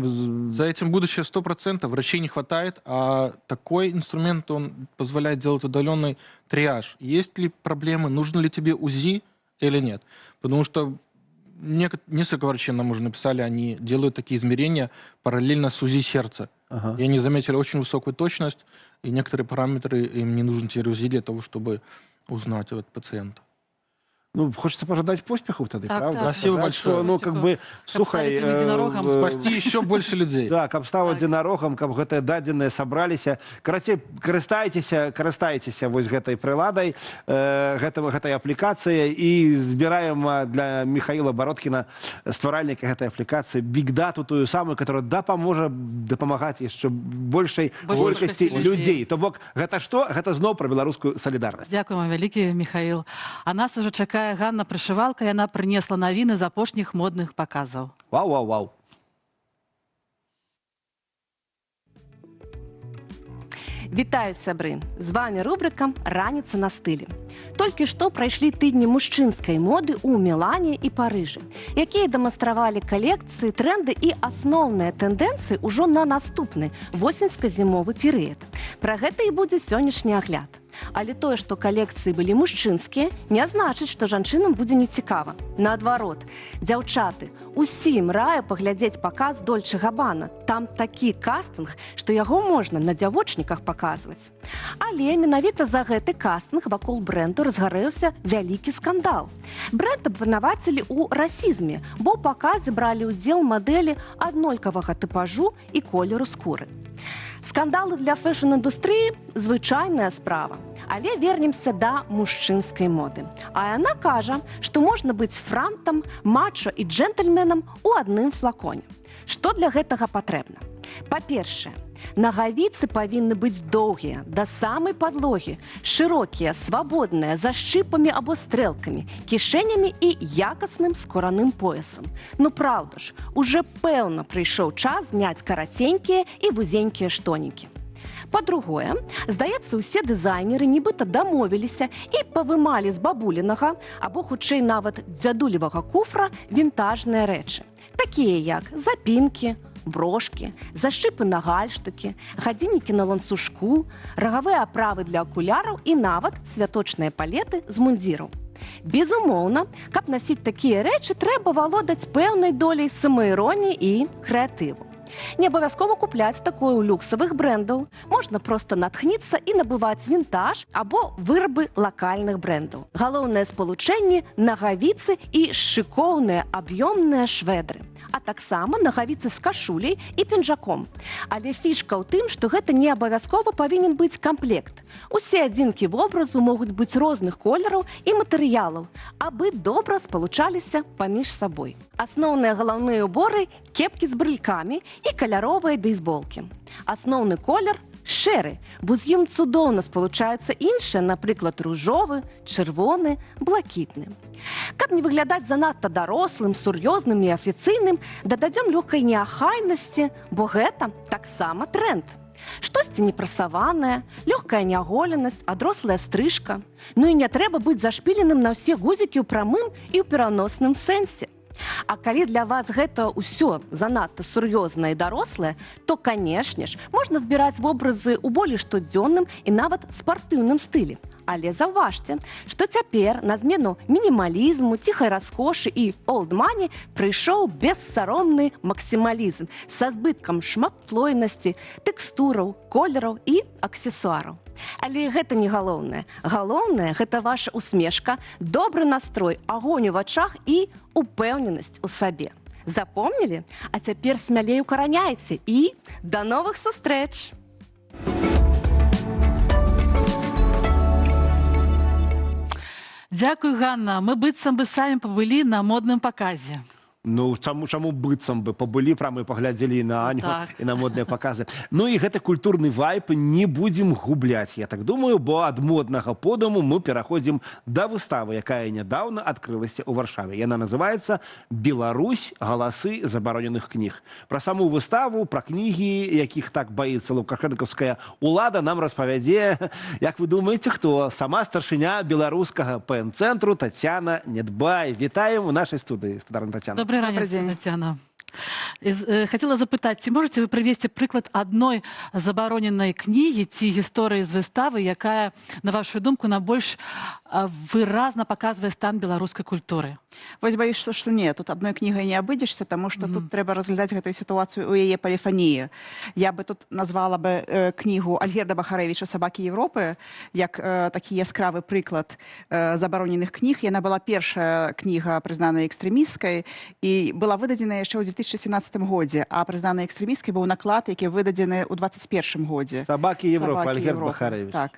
За этим будущее 100%. Врачей не хватает, а такой инструмент, он позволяет делать удаленный триаж. Есть ли проблемы, нужно ли тебе УЗИ или нет? Потому что несколько врачей нам уже написали, они делают такие измерения параллельно с УЗИ сердца. И они заметили очень высокую точность, и некоторые параметры им не нужен теперь УЗИ для того, чтобы узнать от пациента. Ну, хочется пожадать поспехаў тады, Так, правда? так. Спасибо Сказать, большое. что, ну, как бы, слухай, сталі тым единорогам. Спасти еще больше людей. Да, каб стаў адзінарогам, каб гэтыя дадзеныя сабраліся. Карацей, карыстайцеся вось гэтай прыладай, гэтай аплікацыяй, і збіраем для Михаила Бородкина, стваральніка гэтай аплікацыі, биг-дату тую самую, которая дапаможа дапамагаць яшчэ большай Большай колькасці колькасці людзей. людзей. То бок, гэта што? Гэта зноў пра беларускую салідарнасць. Дзякуй вам вялікі, Михаил. А нас уже чакае Ганна Прышывалка, яна прынесла навіны з апошніх модных паказаў. Вау, вау, вау. Вітаю, сябры! З вами рубрыка «Раніца на стылі». Толькі што прайшлі тыдні мужчынскай моды ў Мілане і Парыжы, якія дэманстравалі калекцыі, трэнды і асноўныя тэндэнцыі ўжо на наступны восеньска-зімовы перыяд. Пра гэта і будзе сённяшні агляд. Але тое, што калекцыі былі мужчынскія, не значыць, што жанчынам будзе нецікава. Наадварот, дзяўчаты, усім раю паглядзець паказ Дольче Габана. Там такі кастынг, што яго можна на дзявочніках паказваць. Але менавіта за гэты кастынг вакол бренду разгарэўся вялікі скандал. Бренд абвінавацілі ў расізме, бо ў паказе бралі ўдзел мадэлі аднолькавага тыпажу і колеру скуры. Скандалы для фэшн-індустрыі звычайная справа. Але вернемся да мужчынскай моды. А яна кажа, што можна быць франтам, мачо і джэнтльменам у адным флаконе. Што для гэтага патрэбна? Па-першае, нагавіцы павінны быць доўгія, да самай падлогі, шырокія, свабодныя, за шчыпамі або стрэлкамі, кішэнямі і якасным скураным поясам. Ну праўда ж, уже пэўна прыйшоў час зняць караценькія і вузенькія штонікі. Па-другое, здаецца, усе дызайнеры нібыта дамовіліся і павымалі з бабулінага або хутчэй нават дзядулевага куфра вінтажныя рэчы, такія як запінкі, брошкі, зашчыпы на гальштукі, гадзіннікі на ланцужку, рагавыя аправы для акуляраў і нават святочныя палеты з мундзіраў. Безумоўна, каб насіць такія рэчы, трэба валодаць пэўнай доляй самаіроніі і крэатыву. Не абавязкова купляць такое ў люксавых брэндаў. Можна проста натхніцца і набываць вінтаж або вырабы лакальных брэндаў. Галоўнае спалучэнне нагавіцы і шыкоўныя аб'ёмныя шведры, а таксама нагавіцы з кашуляй і пінжаком. Але фішка ў тым, што гэта не абавязкова павінен быць камплект. Усе адзінкі вобразу могуць быць розных колераў і матэрыялаў, абы добра спалучаліся паміж сабой. Асноўныя галаўныя уборы кепкі з брылькамі і каляровыя бейсболкі. Асноўны колер шэры, бо з ім цудоўна спалучаюцца іншыя, напрыклад, ружовы, чырвоны, блакітны. Каб не выглядаць занадта дарослым, сур'ёзным і афіцыйным, дададзём лёгкай неахайнасці, бо гэта таксама тренд. Штосьці непрасаванае, лёгкая няголенасць, адрослая стрыжка. Ну і не трэба быць зашпіленым на ўсе гузікі ў прамым і ў пераносным сэнсе. А калі для вас гэта ўсё занадта сур'ёзнае і дарослае, то, канешне ж, можна збіраць вобразы ў болей штодзённым і нават спартыўным стылі. Але заўважце, што цяпер на змену мінімалізму, ціхай раскошы і олдмані прыйшоў бессаромны максімалізм са збыткам шматслойнасці, тэкстураў, колераў і аксесуараў. Але гэта не галоўнае. Галоўнае гэта ваша усмешка, добры настрой, агонь у вачах і упэўненасць у сабе. Запомнілі? А цяпер смялей укараняйце і да новых сустрэч! Дзякуй, Ганна. Мы быццам бы самі пабылі на модным паказе. Ну, чаму быццам бы пабылі прама і паглядзелі і на Аню, Так. і на модныя паказы. Ну і гэты культурны вайб не будзем губляць, я так думаю, бо ад моднага подуму мы пераходзім да выставы, якая нядаўна адкрылася ў Варшаве. Яна называецца «Беларусь. Галасы забароненых кніг». Пра саму выставу, пра кнігі, якіх так баіцца лукашэнкаўская улада, нам распавядзе, як вы думаеце, хто? Сама старшыня беларускага ПЭН-цэнтру Тацяна Недбай. Вітаем у нашай студыі, спадарыня Тацяна. Добрай раніцы, Тацяна. Хацела запытаць, ці можаце вы прывесці прыклад адной забароненай кнігі ці гісторыі з выставы, якая, на вашу думку, найбольш выразна паказвае стан беларускай культуры? Вось баюсь, што не, тут адной кнігай не абыдзешся, таму што тут трэба разглядаць гэтую сітуацыю ў яе паліфаніі. Я бы тут назвала бы кнігу Альгерда Бахарэвіча «Сабакі Еўропы» як такі яскравы прыклад забароненых кніг. Яна была першая кніга, прызнаная экстрэмісцкай, і была выдадзеная яшчэ ў 2017 годзе, а прызнаная экстрэмісцкай быў наклад, які выдадзены ў 21 годзе. «Сабакі Еўропы», «Сабакі Альгерд Еўропы», Бахарэвіч. Так.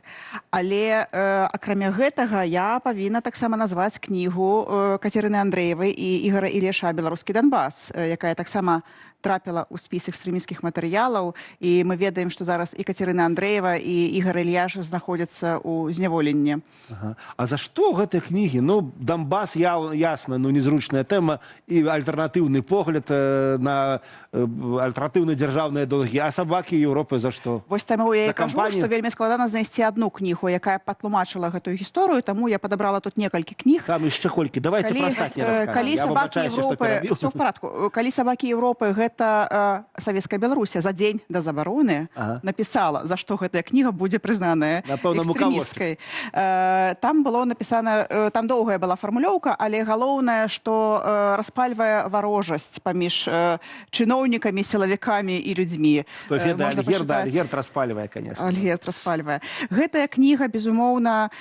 Але акрамя гэтага я павінна таксама назваць кнігу Кацерыны Андрэевай і Ігара Ілляша «Беларускі Донбас», якая таксама трапіла ў спіс экстрэмісцкіх матэрыялаў, і мы ведаем, што зараз і Кацерына Андрэева, і Ігар Ільяш знаходзяцца ў зняволенні. Ага. А за што гэтыя кнігі? Ну, Донбас, ясна, ну, незручная тэма і альтэрнатыўны погляд на альтэрнатыўныя дзяржаўныя долгі. А «Сабакі Еўропы» за што? Вось таму я За і кажу, кампанію? што вельмі складана знайсці адну кнігу, якая патлумачыла гэтую гісторыю, таму я падабрала тут некалькі кніг. Там яшчэ колькі. Давайте пра астатнія раскажам. Калі Я «Сабакі выбачаюся, што Еўропы», перабіў. Всё в порядку. Калі «Сабакі Еўропы» гэта савецкая Беларусь за дзень да забароны напісала, за што гэтая кніга будзе прызнаная Напэўна, экстрэмісцкай. Там было напісана, там доўгая была фармулёўка, але галоўнае, што распальвае варожасць паміж чыноўнікамі, сілавікамі і людзьмі. Хто ведае Можна Альгерда, пачытаць. Альгерд распальвае, конечно. Альгерд распальвае. Гэтая кніга, безумоўна,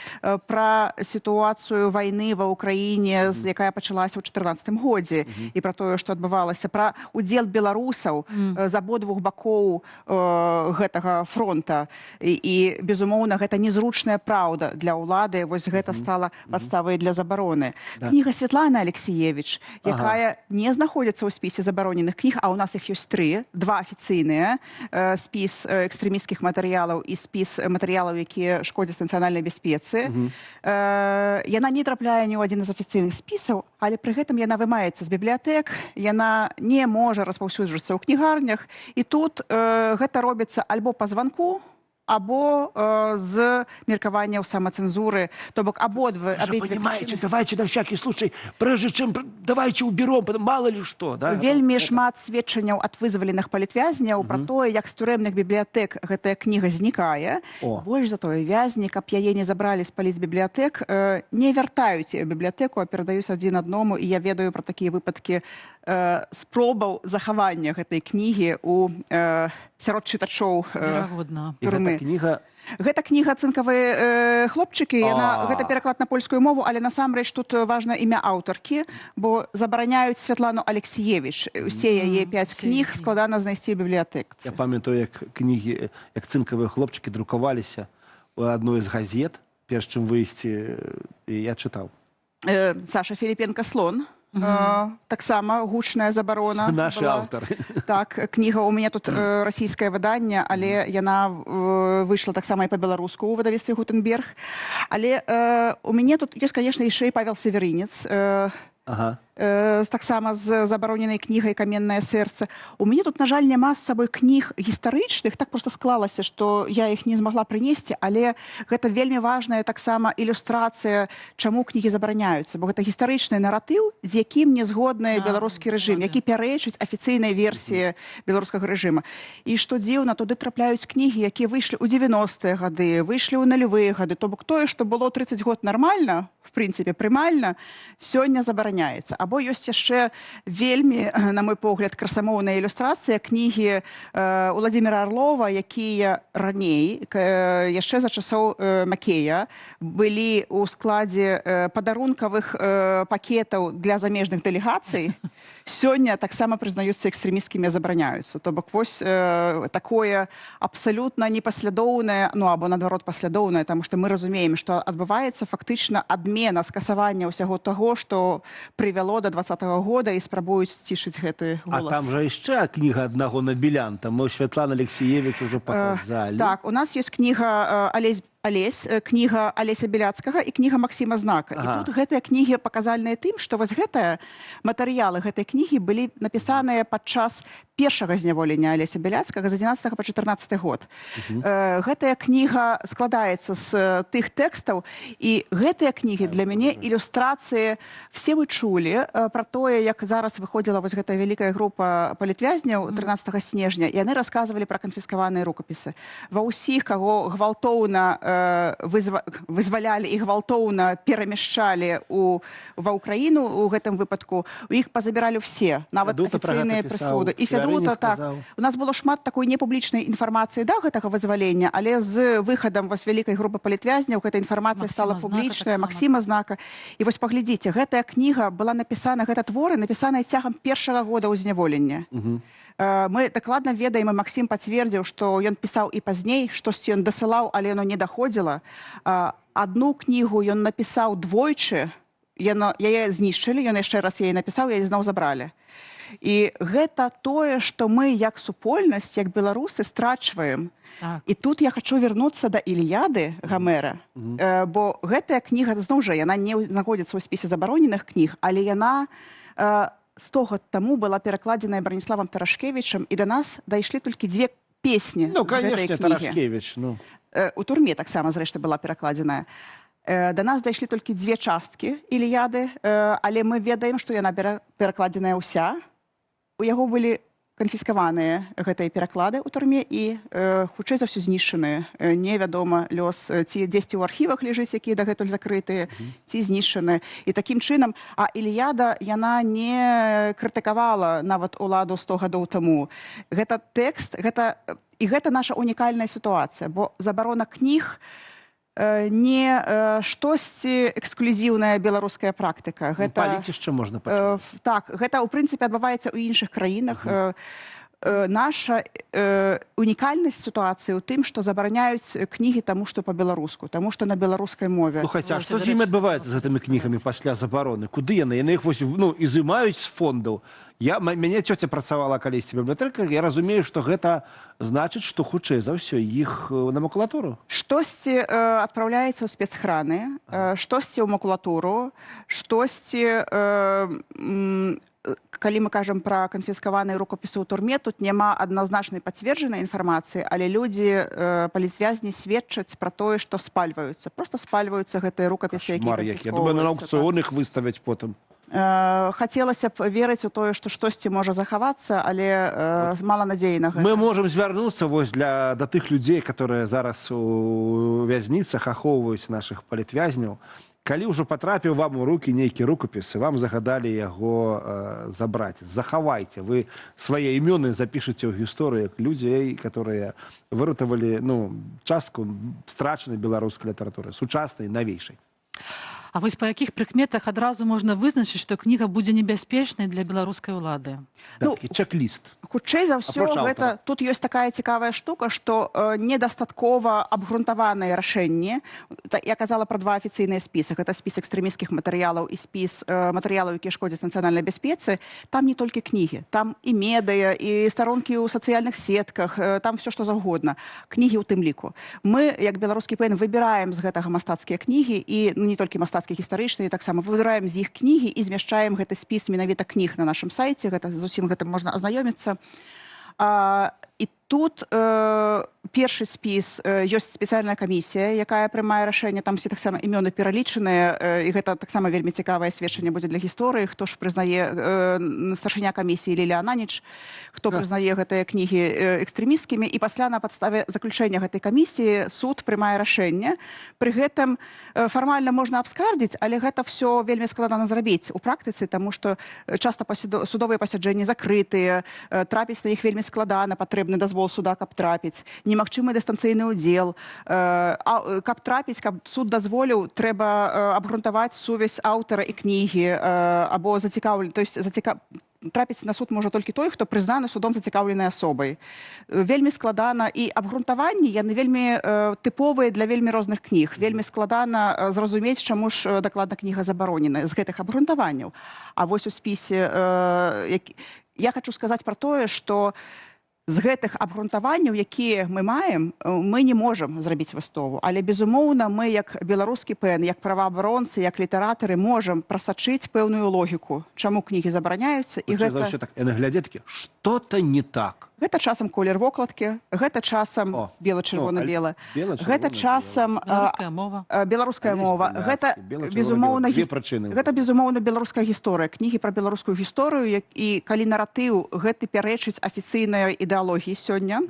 пра сітуацыю вайны ва Ўкраіне, якая пачалася ў 14-м годзе, і пра тое, што адбывалася, пра удзел беларусаў з абодвух бакоў гэтага фронта. І, безумоўна, гэта незручная праўда для ўлады, вось гэта стала падставай для забароны. Кніга Святланы Алексіевіч, якая не знаходзіцца ў спісе забароненых кніг, а ў нас іх ёсць тры, два афіцыйныя, спіс экстрэмісцкіх матэрыялаў і спіс матэрыялаў, якія шкодзяць нацыянальнай бяспецы. Яна не трапляе ні ў адзін з афіцыйных спісаў, але пры гэтым яна вымаецца з бібліятэк, яна не можа распаўсюджвацца ў кнігарнях, і тут гэта робіцца альбо па званку, або з меркаванняў самацэнзуры, то бок абодва Вы же абедзве понимаете, прычыны. давайте на всякий случай, прежде чем, давайте уберем, мало ли что. Да? Вельмі шмат сведчанняў ад вызваленых палітвязняў пра тое, як з турэмных бібліятэк гэтая кніга знікае. О. Больш за тое, вязні, каб яе не забралі з палітбібліятэк, не вяртаюць яе ў бібліятэку, а перадаюць адзін адному, і я ведаю пра такія выпадкі спробаў захавання гэтай кнігі у сярод чытачоў Верагодна. І гэта турмы. кніга Гэта кніга «Цынкавыя хлопчыкі», яна, гэта пераклад на польскую мову, але насамрэч тут важна імя аўтаркі, бо забараняюць Святлану Алексіевіч. Усе яе пяць кніг складана знайсці ў бібліятэкцы. Я памятаю, як кнігі, як «Цынкавыя хлопчыкі» друкаваліся ў адной з газет, перш чым выйсці, і я чытаў. Саша Філіпенка «Слон». Таксама гучная забарона Нашы была. аўтары. Так, кніга у мяне тут расійскае выданне, але яна выйшла таксама і па-беларуску ў выдавецтве «Гутенберг». Але у мяне тут ёсць, конечно, яшчэ і Павел Севярынец. Таксама з забароненай кнігай «Каменнае сэрца». У мяне тут, на жаль, няма з сабой кніг гістарычных, так просто склалася, што я іх не змагла прынесці, але гэта вельмі важная таксама ілюстрацыя, чаму кнігі забараняюцца, бо гэта гістарычны наратыў, з якім не згодны беларускі рэжым, які пярэчыць афіцыйнай версіі беларускага рэжыма. І што дзіўна, туды трапляюць кнігі, якія выйшлі ў 90-е гады, выйшлі ў нулявыя гады. То бок тое, што было 30 год нармальна, в прынцыпе, прымальна, сёння забараняецца. Або ёсць яшчэ вельмі, на мой погляд, красамоўная ілюстрацыя кнігі Уладзіміра Арлова, якія раней, яшчэ за часоў Макея, былі ў складзе падарункавых пакетаў для замежных дэлегацый, сёння таксама прызнаюцца экстрэмісцкімі, забараняюцца. То бок вось такое абсалютна непаслядоўнае, ну або наадварот паслядоўнае, таму што мы разумеем, што адбываецца фактычна адмена, скасавання ўсяго таго, што прывяло было до 20-го года і спрабуюць сцішыць гэты голас. А там жа яшчэ кніга аднаго набелянта. Мы Святлана Алексіевіч ужо паказалі. Так, у нас ёсць кніга Алесь, кніга Алеся Беляцкага і кніга Максіма Знака. І тут гэтыя кнігі паказальныя тым, што вось гэтыя матэрыялы гэтай кнігі былі напісаныя падчас першага зняволення Алеся Беляцкага з 11 па 14 год. Гэтая кніга складаецца з тых тэкстаў, і гэтыя кнігі для мяне ілюстрацыі. Все мы чулі пра тое, як зараз выходзіла вось гэтая вялікая група палітвязняў 13 снежня, і яны расказвалі пра канфіскаваныя рукапісы. Ва ўсіх, каго гвалтоўна вызвалялі і гвалтоўна перамяшчалі ва Ўкраіну у гэтым выпадку, у іх пазабіралі ўсе, нават афіцыйныя прысуды. І Федута, так. У нас было шмат такой непублічнай інфармацыі да гэтага вызвалення, але з выхадам вось вялікай групы палітвязняў гэта інфармацыя стала публічная, Максіма Знака. І вось паглядзіце, гэтая кніга была напісана, гэта творы напісаныя цягам першага года ўзняволення. Мы дакладна ведаем, і Максім пацвердзіў, што ён пісаў і пазней, штосьці ён дасылаў, але яно не даходзіла. Адну кнігу ён напісаў двойчы, яе знішчылі, ён яшчэ раз яе напісаў, яе зноў забралі. І гэта тое, што мы як супольнасць, як беларусы страчваем. Так. І тут я хачу вярнуцца да Іліяды Гамера, бо гэтая кніга, зноў жа, яна не знаходзіцца ў спісе забароненых кніг, але яна 100 год таму была перакладзеная Браніславам Тарашкевічам, і да нас дайшлі толькі дзве песні Ну, з гэтай конечно, кнігі. Тарашкевіч, ну. У турме таксама, зрэшты, была перакладзеная. Да нас дайшлі толькі дзве часткі Іліяды, але мы ведаем, што яна перакладзеная ўся. У яго былі канфіскаваныя гэтыя пераклады ў турме і хутчэй за ўсё знішчаныя. Невядома лёс, ці дзесьці ў архівах ляжыць, якія дагэтуль закрытыя, ці знішчаныя. І такім чынам, а Іліяда, яна не крытыкавала нават уладу 100 гадоў таму. Гэта тэкст, і гэта наша унікальная сітуацыя, бо забарона кніг не штосьці эксклюзіўная беларуская практыка. Гэта, паліць яшчэ можна пачаць. Так, гэта, ў прынцыпе, адбываецца ў іншых краінах. Наша унікальнасць сітуацыі ў тым, што забараняюць кнігі таму, што па-беларуску, таму, што на беларускай мове. Слухайце, а што з імі адбываецца, з гэтымі кнігамі пасля забароны? Куды яны? Яны іх вось, ну, ізымаюць з фондаў. Мяне цёця працавала калісьці ў бібліятэках, я разумею, што гэта значыць, што хутчэй за ўсё іх на макулатуру. Штосьці адпраўляецца ў спецхраны, штосьці ў макулатуру, штосьці, калі мы кажам пра канфіскаваныя рукапісы ў турме, тут няма адназначнай пацверджанай інфармацыі, але людзі, палітвязні сведчаць пра тое, што спальваюцца. Просто спальваюцца гэтыя рукапісы, якія Кошмар які. Я думаю, на канфіскоўваюцца, аўкцыён іх выставяць потым. Хацелася б верыць у тое, што штосьці можа захавацца, але мала надзеі на гэта. Мы можам звярнуцца вось да тых людзей, которые зараз у вязніцах ахоўваюць нашых палітвязняў. Калі ўжо патрапіў вам у рукі нейкі рукапіс, і вам загадалі яго забраць, захавайце. Вы свае імёны запішыце ў гісторыю як людзей, которые выратавалі, ну, частку страчанай беларускай літаратуры, сучаснай, навейшай. А вось па якіх прыкметах адразу можна вызначыць, што кніга будзе небяспечнай для беларускай улады? Да, такі чэк-ліст. Хутчэй за ўсё, Апроч аўтара. гэта, тут ёсць такая цікавая штука, што недастаткова абгрунтаваныя рашэнні. Я казала пра два афіцыйныя спісы. Гэта спіс экстрэмісцкіх матэрыялаў і спіс матэрыялаў, якія шкодзяць нацыянальнай бяспецы. Там не толькі кнігі, там і медыа, і старонкі ў сацыяльных сетках, там всё, што заўгодна. Кнігі ў тым ліку. Мы, як беларускі ПН, выбіраем з гэтага мастацкія кнігі і, ну, не толькі мастацкія, гістарычныя, таксама выбіраем з іх кнігі і змяшчаем гэты спіс менавіта кніг на нашым сайце. Гэта з усім гэтым можна азнаёміцца. І тут першы спіс, ёсць спецыяльная камісія, якая прымае рашэнне, там усе таксама імёны пералічаныя, і гэта таксама вельмі цікавае сведчанне будзе для гісторыі, хто ж прызнае, старшыня камісіі Лілія Ананіч, хто прызнае гэтыя кнігі экстрэмісцкімі, і пасля на падставе заключэння гэтай камісіі суд прымае рашэнне. Пры гэтым фармальна можна абскардзіць, але гэта всё вельмі складана зрабіць у практыцы, таму што часта судовыя пасяджэнні закрытыя, трапіць на іх вельмі складана, патрэбны дазвол суда, каб трапіць, немагчымы дыстанцыйны ўдзел. Каб трапіць, каб суд дазволіў, трэба абгрунтаваць сувязь аўтара і кнігі, або зацікаўлен, то есть Трапіць на суд можа толькі той, хто прызнаны судом зацікаўленай асобай. Вельмі складана, і абгрунтаванні яны вельмі тыповыя для вельмі розных кніг. Вельмі складана зразумець, чаму ж дакладна кніга забаронена з гэтых абгрунтаванняў. А вось у спісе я хочу сказаць пра тое, што з гэтых абгрунтаванняў, якія мы маем, мы не можам зрабіць выстову. Але, безумоўна, мы як беларускі ПЭН, як праваабаронцы, як літаратары можам прасачыць пэўную логіку, чаму кнігі забараняюцца. І Хутчэй за гэта, ўсё, так яны глядзяць такі, что-то не так. Гэта часам колер вокладкі, гэта часам бела-чырвона-бела. Бела-чырвона-бела. Гэта часам Беларуская мова. Беларуская Алесь мова. Беляцкі, Гэта бела-чырвона-бела. безумоўна Две прычыны. Гэта безумоўна беларуская гісторыя, кнігі пра беларускую гісторыю, і калі наратыў гэты пярэчыць афіцыйнай ідэалогіі сёння.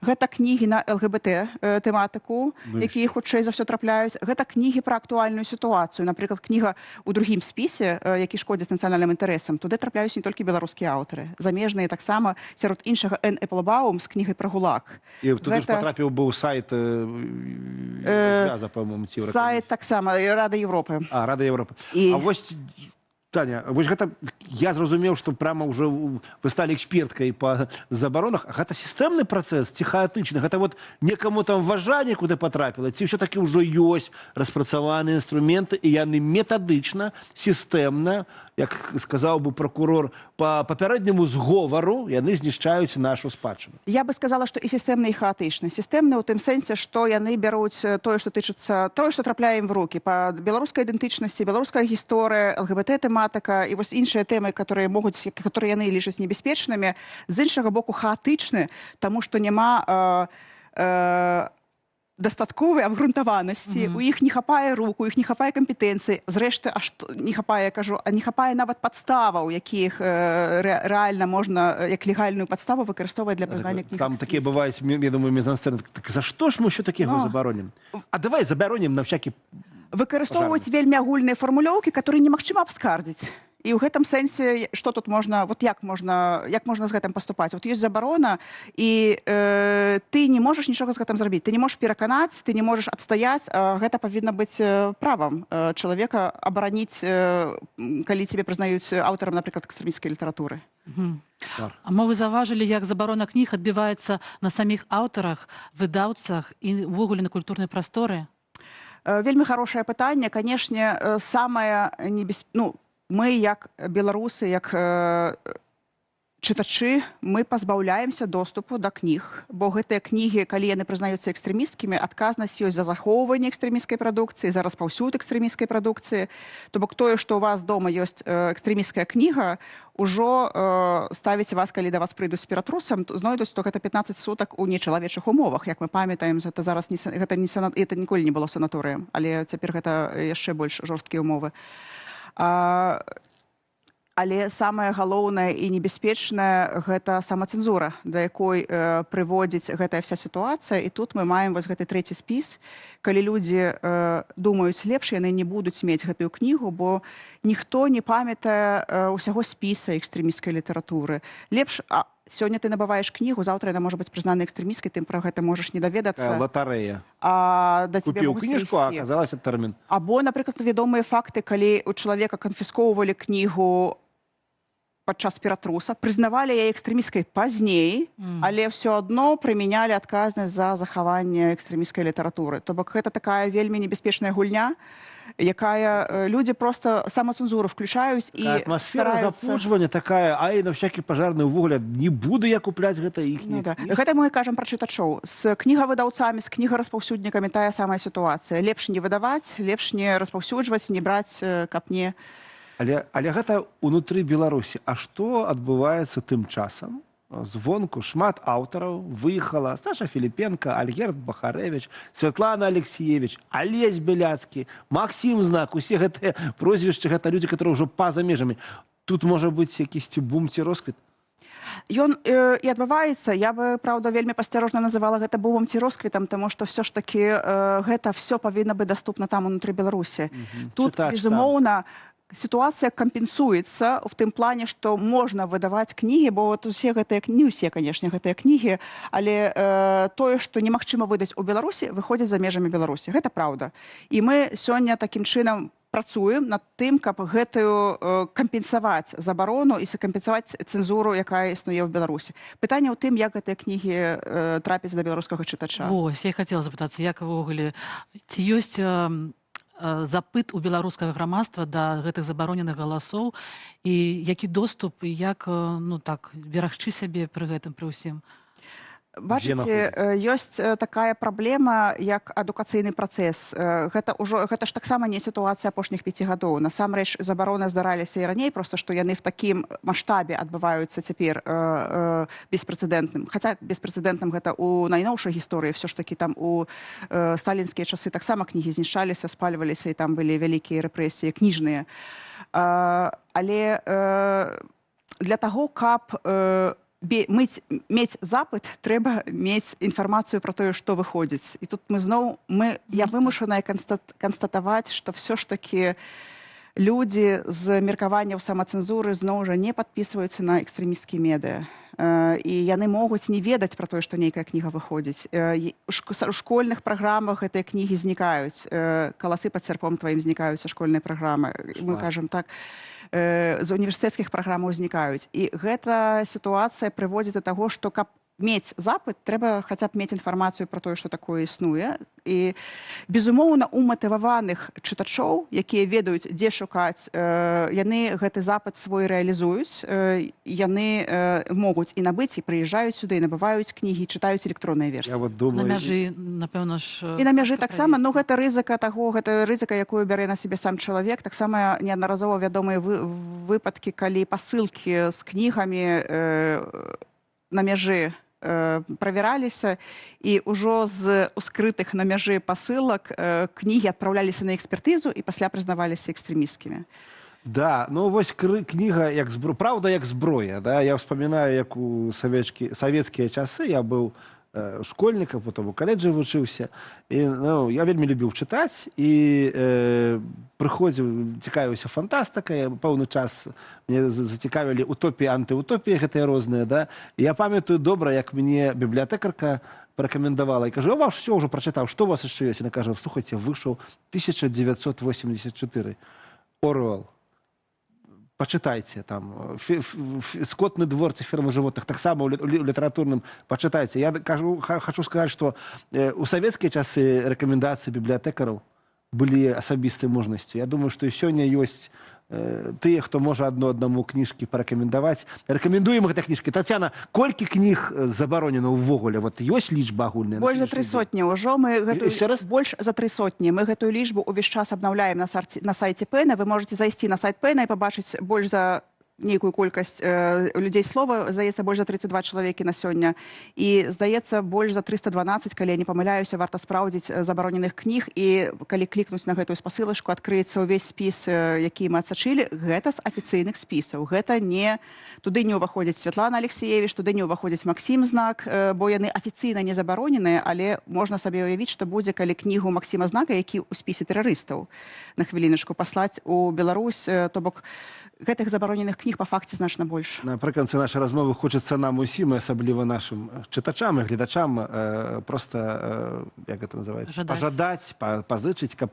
Гэта кнігі на ЛГБТ тэматыку, Ну і якія хутчэй за ўсё трапляюць. Гэта кнігі пра актуальную сітуацыю. Напрыклад, кніга ў другім спісе, які шкодзіць нацыянальным інтарэсам, туды трапляюць не толькі беларускія аўтары, замежныя таксама, сярод іншага Эн Эплбаум з кнігай пра ГУЛАГ. І туды ж патрапіў быў сайт Звяза, по-моему, ці Сайт таксама Рады Европы. А, Рада Европы. А вось, Таня, вось гэта я зразумеў, што прямо ўжо вы сталі эксперткай па забаронах. А гэта сістэмны працэс ці хаатычны? Гэта вот некаму там вважанне куды патрапіла, ці ўсё-такі ўжо ёсць распрацаваныя інструменты, і яны метадычна, сістэмна, як сказаў бы пракурор, па папярэдняму зговару яны знішчаюць нашу спадчыну? Я бы сказала, што і сістэмны, і хаатычны. Сістэмны ў тым сэнсе, што яны бяруць тое, што тычыцца, тое, што трапляе ім в рукі па беларускай ідэнтычнасці, беларуская гісторыя, ЛГБТ тэматыка і вось іншыя тэмы, которые яны лічаць небяспечнымі. З іншага боку, хаатычны, таму што няма дастатковай абгрунтаванасці, у іх не хапае рук, у іх не хапае кампетэнцый, зрэшты, а што не хапае, я кажу, а не хапае нават падставаў, якіх рэальна можна як легальную падставу выкарыстоўваць для прызнання кніг. Там такія бываюць, я думаю, мізансцэны. Так за што ж мы ўсё-такі яго Но. забаронім? А давай забаронім на всякий Выкарыстоўваюць вельмі агульныя фармулёўкі, которые немагчыма абскардзіць. І ў гэтым сэнсе, што тут можна, вот як можна з гэтым паступаць? Вот ёсць забарона, і ты не можаш нічога з гэтым зрабіць. Ты не можаш пераканаць, ты не можаш адстаяць, а гэта павінна быць правам чалавека абараніць, калі цябе прызнаюць аўтарам, напрыклад, экстрэмісцкай літаратуры. А мо вы заўважылі, як забарона кніг адбіваецца на саміх аўтарах, выдаўцах і ўвогуле на культурнай прасторы? Вельмі хорошее пытанне. Канешне, самае ну, мы як беларусы, як чытачы, мы пазбаўляемся доступу да кніг, бо гэтыя кнігі, калі яны прызнаюцца экстрэмісцкімі, адказнасць ёсць за захоўванне экстрэмісцкай прадукцыі, за распаўсюд экстрэмісцкай прадукцыі. То бок тое, што у вас дома ёсць экстрэмісцкая кніга, ўжо ставіць вас, калі да вас прыйдуць з ператрусам, то знойдуць, то гэта 15 сутак у нечалавечых умовах. Як мы памятаем, гэта зараз не, гэта не сана... это ніколі не было санаторыем, але цяпер гэта яшчэ больш жорсткія умовы. Але самае галоўнае і небяспечнае — гэта самацэнзура, да якой прыводзіць гэтая вся сітуацыя. І тут мы маем вось гэты трэці спіс, калі людзі думаюць, лепш яны не будуць мець гэтую кнігу, бо ніхто не памятае ўсяго спіса экстрэмісцкай літаратуры. Лепш сёння ты набываеш кнігу, заўтра яна можа быць прызнана экстрэмісцкай, ты пра гэта можаш не даведацца. Латарэя. А да цябе Купіў могуць кніжку, а прыйсці. аказалася тэрмін. Або, напрыклад, вядомыя факты, калі у чалавека канфіскоўвалі кнігу падчас ператруса, прызнавалі яе экстрэмісцкай пазней, але ўсё адно прымянялі адказнасць за захаванне экстрэмісцкай літаратуры. То бок гэта такая вельмі небяспечная гульня, якая людзі просто самацэнзуру включаюць і Такая атмасфера стараюцца запуджвання такая, ай, на всякий пожарный, увогуле не буду я купляць гэта іхні. Ну, да. Гэта мы і кажам пра чытачоў. З кнігавыдаўцамі, з кнігараспаўсюднікамі тая самая сітуацыя. Лепш не выдаваць, лепш не распаўсюджваць, не браць, каб не Але гэта унутры Беларусі. А што адбываецца тым часам? Звонку шмат аўтараў выехала: Саша Філіпенко, Альгерд Бахарэвіч, Святлана Алексіевіч, Алесь Беляцкі, Максім Знак. Усе гэтыя прозвішчы — гэта людзі, которые ўжо па-за межамі. Тут можа быць якісьці бум ці росквіт? Ён і адбываецца. Я бы, праўда, вельмі пасцярожна называла гэта бумам ці росквітам, таму што ўсё ж такі гэта все павінна быць даступна там, унутры Беларусі. Тут Чытач там. безумоўна, сітуацыя кампенсуецца в тым плане, што можна выдаваць кнігі, бо вот усе гэтыя не ўсе, канешне, гэтыя кнігі, але тое, што немагчыма выдаць у Беларусі, выходзіць за межамі Беларусі. Гэта праўда. І мы сёння такім чынам працуем над тым, каб гэтую кампенсаваць забарону і сакампенсаваць цэнзуру, якая існуе ў Беларусі. Пытанне ў тым, як гэтыя кнігі трапяць да беларускага чытача. Вось, я і хацела запытацца, як увогуле, ці ёсць запыт у беларускага грамадства да гэтых забароненых галасоў і які доступ і як ну так берагчы сябе пры гэтым, пры ўсім? Бачыце, ёсць такая праблема, як адукацыйны працэс. Гэта ўжо, гэта ж таксама не сітуацыя апошніх 5 гадоў. Насамрэч забароны здараліся і раней, просто што яны в такім маштабе адбываюцца цяпер беспрэцэдэнтным. Хаця беспрэцэдэнтным гэта ў найноўшай гісторыі, все ж таки там у сталінскія часы таксама кнігі знішчаліся, спальваліся, і там былі вялікія рэпрэсіі кніжныя. Але для таго, каб мець запыт, трэба мець інфармацыю пра тое, што выходзіць. І тут мы зноў я вымушаная канстатаваць, што все ж таки людзі з меркаванняў самацэнзуры зноў жа не падпісваюцца на экстрэмісцкія медыа. І яны могуць не ведаць пра тое, што нейкая кніга выходзіць. У школьных праграмах гэтыя кнігі знікаюць. «Каласы пад сярпом тваім» знікаюць са школьнай праграмы. Мы кажам так, з універсітэцкіх праграмаў знікаюць. І гэта сітуацыя прыводзіць да таго, што, каб мець запыт, трэба хаця б мець інфармацыю пра тое, што такое існуе. І, безумоўна, у матываваных чытачоў, якія ведаюць, дзе шукаць, яны гэты запыт свой рэалізуюць, яны могуць і набыць, і прыязджаюць сюды, і набываюць кнігі, чытаюць электронныя версіі. Я вот думаю, На мяжы, напэўна ж, І на мяжы таксама, но гэта рызыка таго, гэта рызыка, якую бярэ на сябе сам чалавек. Таксама неаднаразова вядомыя выпадкі, калі пасылкі з кнігамі на мяжы правяраліся, і ўжо з ускрытых на мяжы пасылак кнігі адпраўляліся на экспертызу і пасля прызнаваліся экстрэмісцкімі. Да, ну вось кніга як збро, праўда як зброя, да? Я вспоминаю, як у савецкія часы я быў школьнікам, потом у каледжы вучыўся. І, ну, я вельмі любіў чытаць і прыходзіў, цікавіўся фантастыкай, пэўны час мне зацікавілі утопіі, антыутопіі гэтыя розныя, да? І я памятаю добра, як мне бібліятэкарка парэкамендавала, і кажу: «Я ваш все ўжо прачытаў, што у вас яшчэ ёсць?» Яна кажа: «Слухайце, выйшаў 1984, Оруэлл, пачытайце там «Скотный двор» ці «Ферма животных», таксама ў літаратурным, пачытайце». Я кажу, хочу сказаць, што у савецкія часы рэкамендацыі бібліятэкараў былі асабістай мужнасцю. Я думаю, што і сёння ёсць тыя, хто можа адно аднаму кніжкі парэкамендаваць. Рэкамендуем гэта кніжкі. Тацяна, колькі кніг забаронена ўвогуле? Вот ёсць лічба агульная на Больш за тры сённяшні дзень? сотні ўжо. Мы гэтую Яшчэ раз? Больш за 300. Мы гэтую лічбу увесь час абнаўляем на сайце ПЭНа. Вы можете зайсці на сайт ПЭНа і пабачыць больш за нейкую колькасць людзей слова, здаецца, больш за 32 чалавекі на сёння, і, здаецца, больш за 312, калі я не памыляюся, варта спраўдзіць, забароненых кніг. І калі клікнуць на гэтую спасылачку, адкрыецца ўвесь спіс, які мы адсачылі. Гэта з афіцыйных спісаў, гэта не туды не ўваходзіць Святлана Алексіевіч, туды не ўваходзіць Максім Знак, бо яны афіцыйна не забароненыя. Але можна сабе ўявіць, што будзе, калі кнігу Максіма Знака, які ў спісе тэрарыстаў, на хвіліначку, паслаць у Беларусь. То бок гэтых забароненых кніг па факце значна больш. Напрыканцы нашай размовы хочацца нам усім, і асабліва нашым чытачам і гледачам, просто, як гэта называется, Пажадаць. пажадаць, пазычыць, каб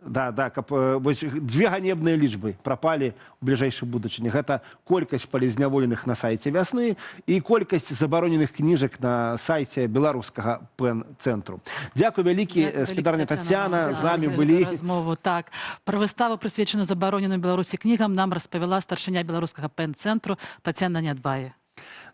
да, каб вось дзве ганебныя лічбы прапалі ў бліжэйшай будучыні. Гэта колькасць палітзняволеных на сайце «Вясны» і колькасць забароненых кніжак на сайце беларускага ПЭН-цэнтру. Дзякуй вялікі, Дзякуй вялікі, спадарня Тацяна, вам з намі за былі гэту размову. Так, пра выставу, прысвечаную забароненым Беларусі кнігам, нам распавяла старшыня беларускага ПЭН-цэнтру Тацяна Нядбае.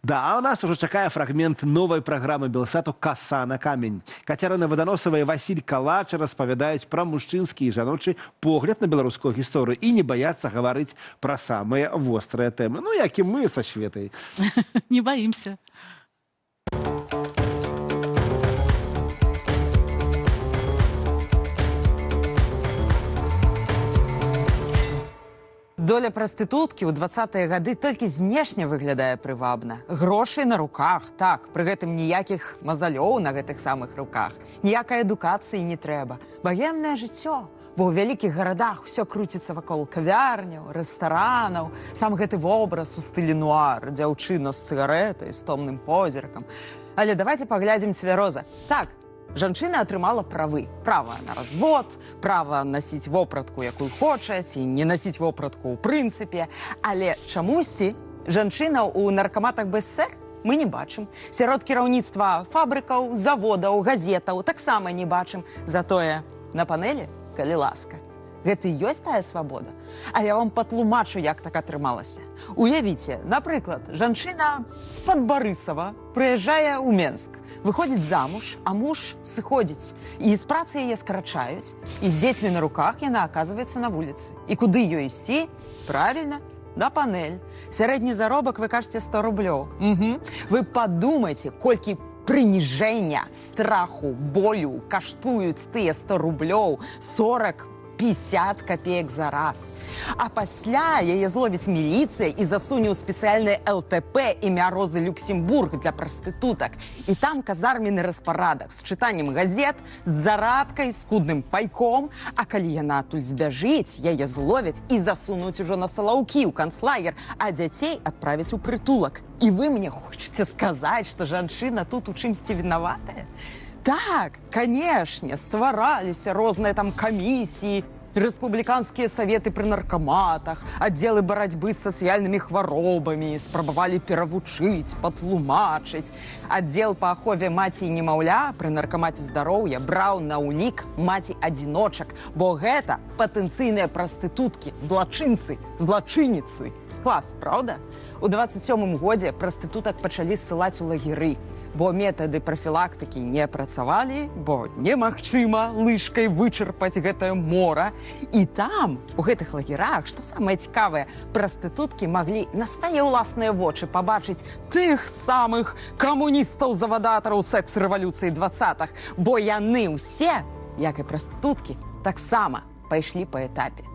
Да, а у нас уже чакае фрагмент новай праграмы Белсату «Каса на камень». Кацярына Ваданосава і Васіль Калач распавядаюць пра мужчынскі і жаночы погляд на беларускую гісторыю і не баяцца гаварыць пра самыя вострыя тэмы. Ну, як і мы са Светай. Не баімся. Доля прастытуткі ў 20-е гады толькі знешне выглядае прывабна. Грошы на руках, так, пры гэтым ніякіх мазалёў на гэтых самых руках. Ніякай адукацыі не трэба. Багемнае жыццё. Бо ў вялікіх гарадах усё круціцца вакол кавярняў, рэстаранаў, сам гэты вобраз у стылі нуар, дзяўчына з цыгарэтай, з томным позіркам. Але давайте паглядзім цвяроза. Так, Жанчына атрымала правы. Права на развод, права насіць вопратку, якую хоча, ці не насіць вопратку ў прынцыпе. Але чамусьці жанчынаў у наркаматах БССР мы не бачым. Сярод кіраўніцтва фабрыкаў, заводаў, газетаў таксама не бачым. Затое на панелі, калі ласка. Гэта і ёсць тая свабода. А я вам патлумачу, як так атрымалася. Уявіце, напрыклад, жанчына з-пад Барысава прыязджае ў Менск, выходзіць замуж, а муж сыходзіць. І з працы яе скарачаюць, і з дзецьмі на руках яна аказваецца на вуліцы. І куды ёй ісці? Правільна, на панель. Сярэдні заробак, вы кажаце, 100 рублёў. Угу. Вы падумайце, колькі прыніжэння, страху, болю каштуюць тыя 100 рублёў, 40 50 копеек за раз. А пасля яе зловіць міліцыя і засуне ў спецыяльнае ЛТП імя Розы Люксембург для прастытутак. І там казарменны распарадак з чытаннем газет, з зарадкай, скудным пайком. А калі яна адтуль збяжыць, яе зловяць і засунуць ужо на Салаўкі ў канцлагер, а дзяцей адправяць у прытулак. І вы мне хочаце сказаць, што жанчына тут у чымсьці вінаватая? Так, канешне, ствараліся розныя там камісіі, рэспубліканскія саветы пры наркаматах, аддзелы барацьбы з сацыяльнымі хваробамі, спрабавалі перавучыць, патлумачыць. Аддзел па ахове маці і немаўля пры наркамаце здароўя браў на ўлік маці-адзіночак, бо гэта патэнцыйныя прастытуткі, злачынцы, злачыніцы. Клас, праўда? У 27-м годзе прастытутак пачалі ссылаць у лагеры, бо метады прафілактыкі не працавалі, бо немагчыма лыжкай вычарпаць гэтае мора. І там, у гэтых лагерах, што самае цікавае, прастытуткі маглі на свае ўласныя вочы пабачыць тых самых камуністаў-завадатараў секс-рэвалюцыі 20-х, бо яны ўсе, як і прастытуткі, таксама пайшлі па этапе.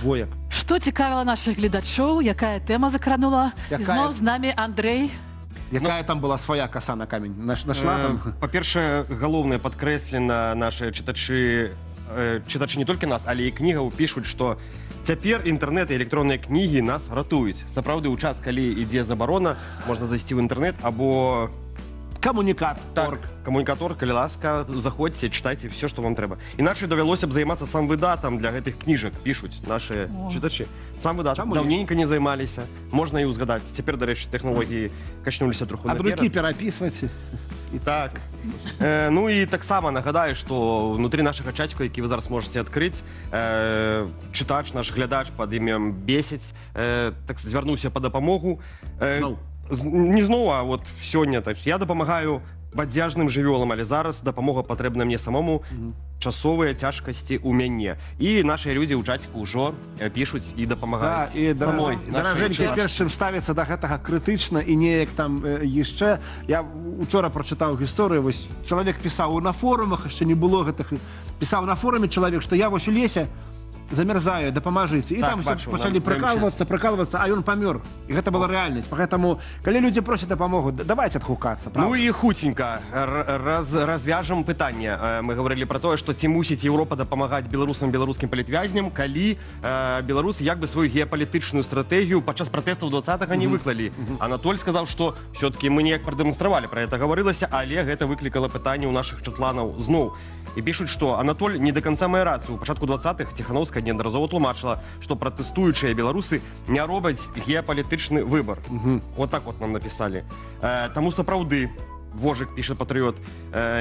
Вояк. Што цікавіла нашых гледачоў, якая тэма закранула? Якая- Ізноў з намі Андрэй. Якая там была свая каса на камень? Нашла там? Па-першае, галоўнае падкрэслена, нашыя чытачы, чытачы не толькі нас, але і кнігаў пішуць, што цяпер інтэрнэт і электронныя кнігі нас ратуюць. Сапраўды, ў час, калі ідзе забарона, можна зайсці ў інтэрнэт або Камунікат. Так, камунікатор, калі ласка, заходзьце, чытайце все, што вам трэба. Іначай давялося б займацца самвыдатам для гэтых кніжак, пішуць нашыя О. чытачы. Самвыдат Чаму не? даўненька не займаліся, можна і ўзгадаць. Цяпер, дарэчы, тэхналогіі качнуліся троху А наперад. друкі перапісваць. Так. Ну і таксама нагадаю, што внутры нашага чаціку, які вы зараз можаце адкрыць, чытач, наш глядач пад імем Бесіць, так звярнуўся па дапамогу. Не зноў, а вот сёння так. Я дапамагаю бадзяжным жывёлам, але зараз дапамога патрэбна мне самому, часовыя цяжкасці ў мяне. І нашыя людзі ў чаціку ўжо пішуць і дапамагаюць. Да, і самой нашай даражэнькі, чытачцы. перш чым ставіцца да гэтага крытычна і неяк там яшчэ, я учора прачытаў гісторыю, вось чалавек пісаў на форумах, яшчэ не было гэтых, пісаў на форуме чалавек, што я вось у лесе замерзаю, дапамажыце. І Так, там всё бачу, пачалі на прыкалвацца, прыкалвацца, а ён памёр. І гэта была рэальнасць. Поэтому, калі людзі просяць дапамогу, давайте адгукацца, Ну правда? і хуценька развяжам пытанне. Мы гаварылі пра тое, што ці мусіць Еўропа дапамагаць беларусам, беларускім палітвязням, калі беларусы як бы сваю геапалітычную стратэгію падчас пратэстаў 20-га не выклалі. Анатоль сказаў, што все-таки мы неяк прадэманстравалі, пра гэта гаварылася, але гэта выклікала пытанне ў нашых чатланаў зноў. І пішуць, што Анатоль не да канца мае рацыю. У пачатку 20-х Ціханоўская неаднаразова тлумачыла, што пратэстуючыя беларусы не робяць геапалітычны выбар. Вот так вот нам напісалі. Таму сапраўды, Вожык, піша патрыёт,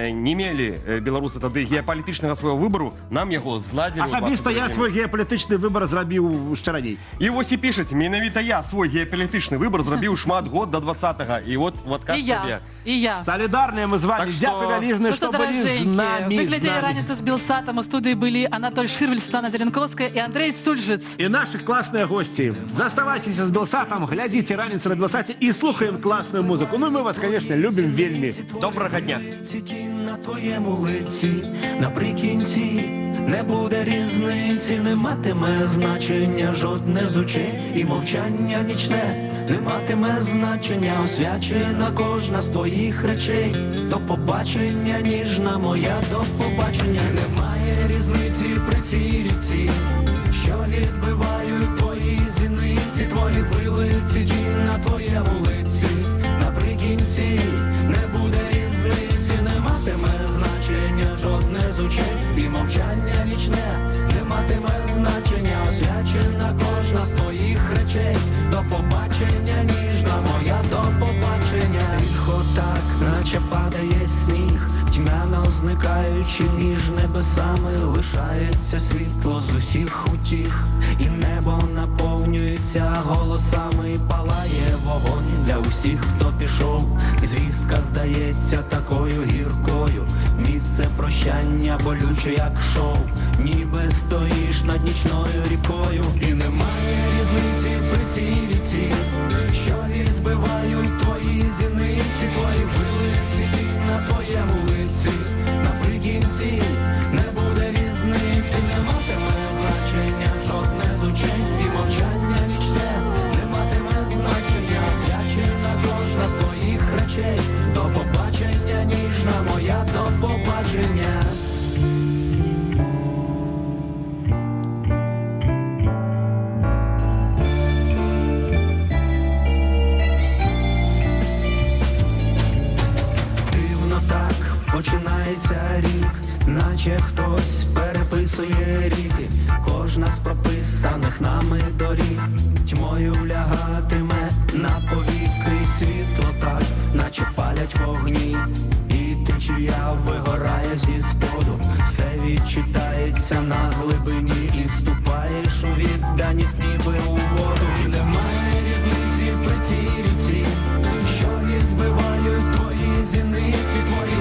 не мелі беларусы тады геапалітычнага свайго выбару, нам яго зладзілі ў Асабіста я дваццаць другім. свой геапалітычны выбар зрабіў яшчэ раней. І вось і пішаць, менавіта я свой геапалітычны выбар зрабіў шмат год до 20-га. І вот в адказ І я, табе. і я. Салідарныя мы з вами. Так што- Дзякуй вялізны, Ну што што, былі з даражэнькія, намі, вы з глядзелі намі. «Раніцу з Белсатам». У студыі былі Анатоль Шырвель, Светлана Зеленковская і Андрэй Сульжыц. І наши классные гости. Заставайтесь с Белсатом, глядите «Раніцу на Белсате» и слухаем классную музыку. Ну и мы вас, конечно, любим вельмі. Доброго дня. Тінь на твоєму лиці, наприкінці не буде різниці, не матиме значення жодне з очей, і мовчання нічне не матиме значення, освячена кожна з твоїх речей. До побачення, ніжна моя, до побачення. Немає різниці при цій ріці, що відбивають твої зіниці, твої вилиці, тінь на твоєму лиці. Наприкінці не буде різниці, не матиме значення жодне з очей, і мовчання нічне не матиме значення, освячена кожна з твоїх речей. До побачення, ніжна моя, до побачення. Тихо так, наче падає сніг, тьмяно зникаючи між небесами, лишається світло з усіх утіх, і небо наповнюється голосами, палає вогонь для усіх, хто пішов. Звістка здається такою гіркою, місце прощання болюче, як шов, ніби стоїш над нічною рікою. І немає різниці при цій ріці, що відбивають твої зіниці, твої вилиці, тінь на твоєму лиці. Наприкінці не буде різниці, не матиме значення жодне з очей, і мовчання нічне не матиме значення, освячена кожна з твоїх речей. До побачення, ніжна моя, до побачення. Дивно так починається рік, наче хтось переписує ріки. Кожна з прописаних нами доріг тьмою лягатиме на повіки. Світло так, наче палять вогні, і течія вигорає зі споду. Все відчитається на глибині, і ступаєш у відданість, ніби у воду. І немає різниці при цій ріці, що відбивають твої зіниці, твої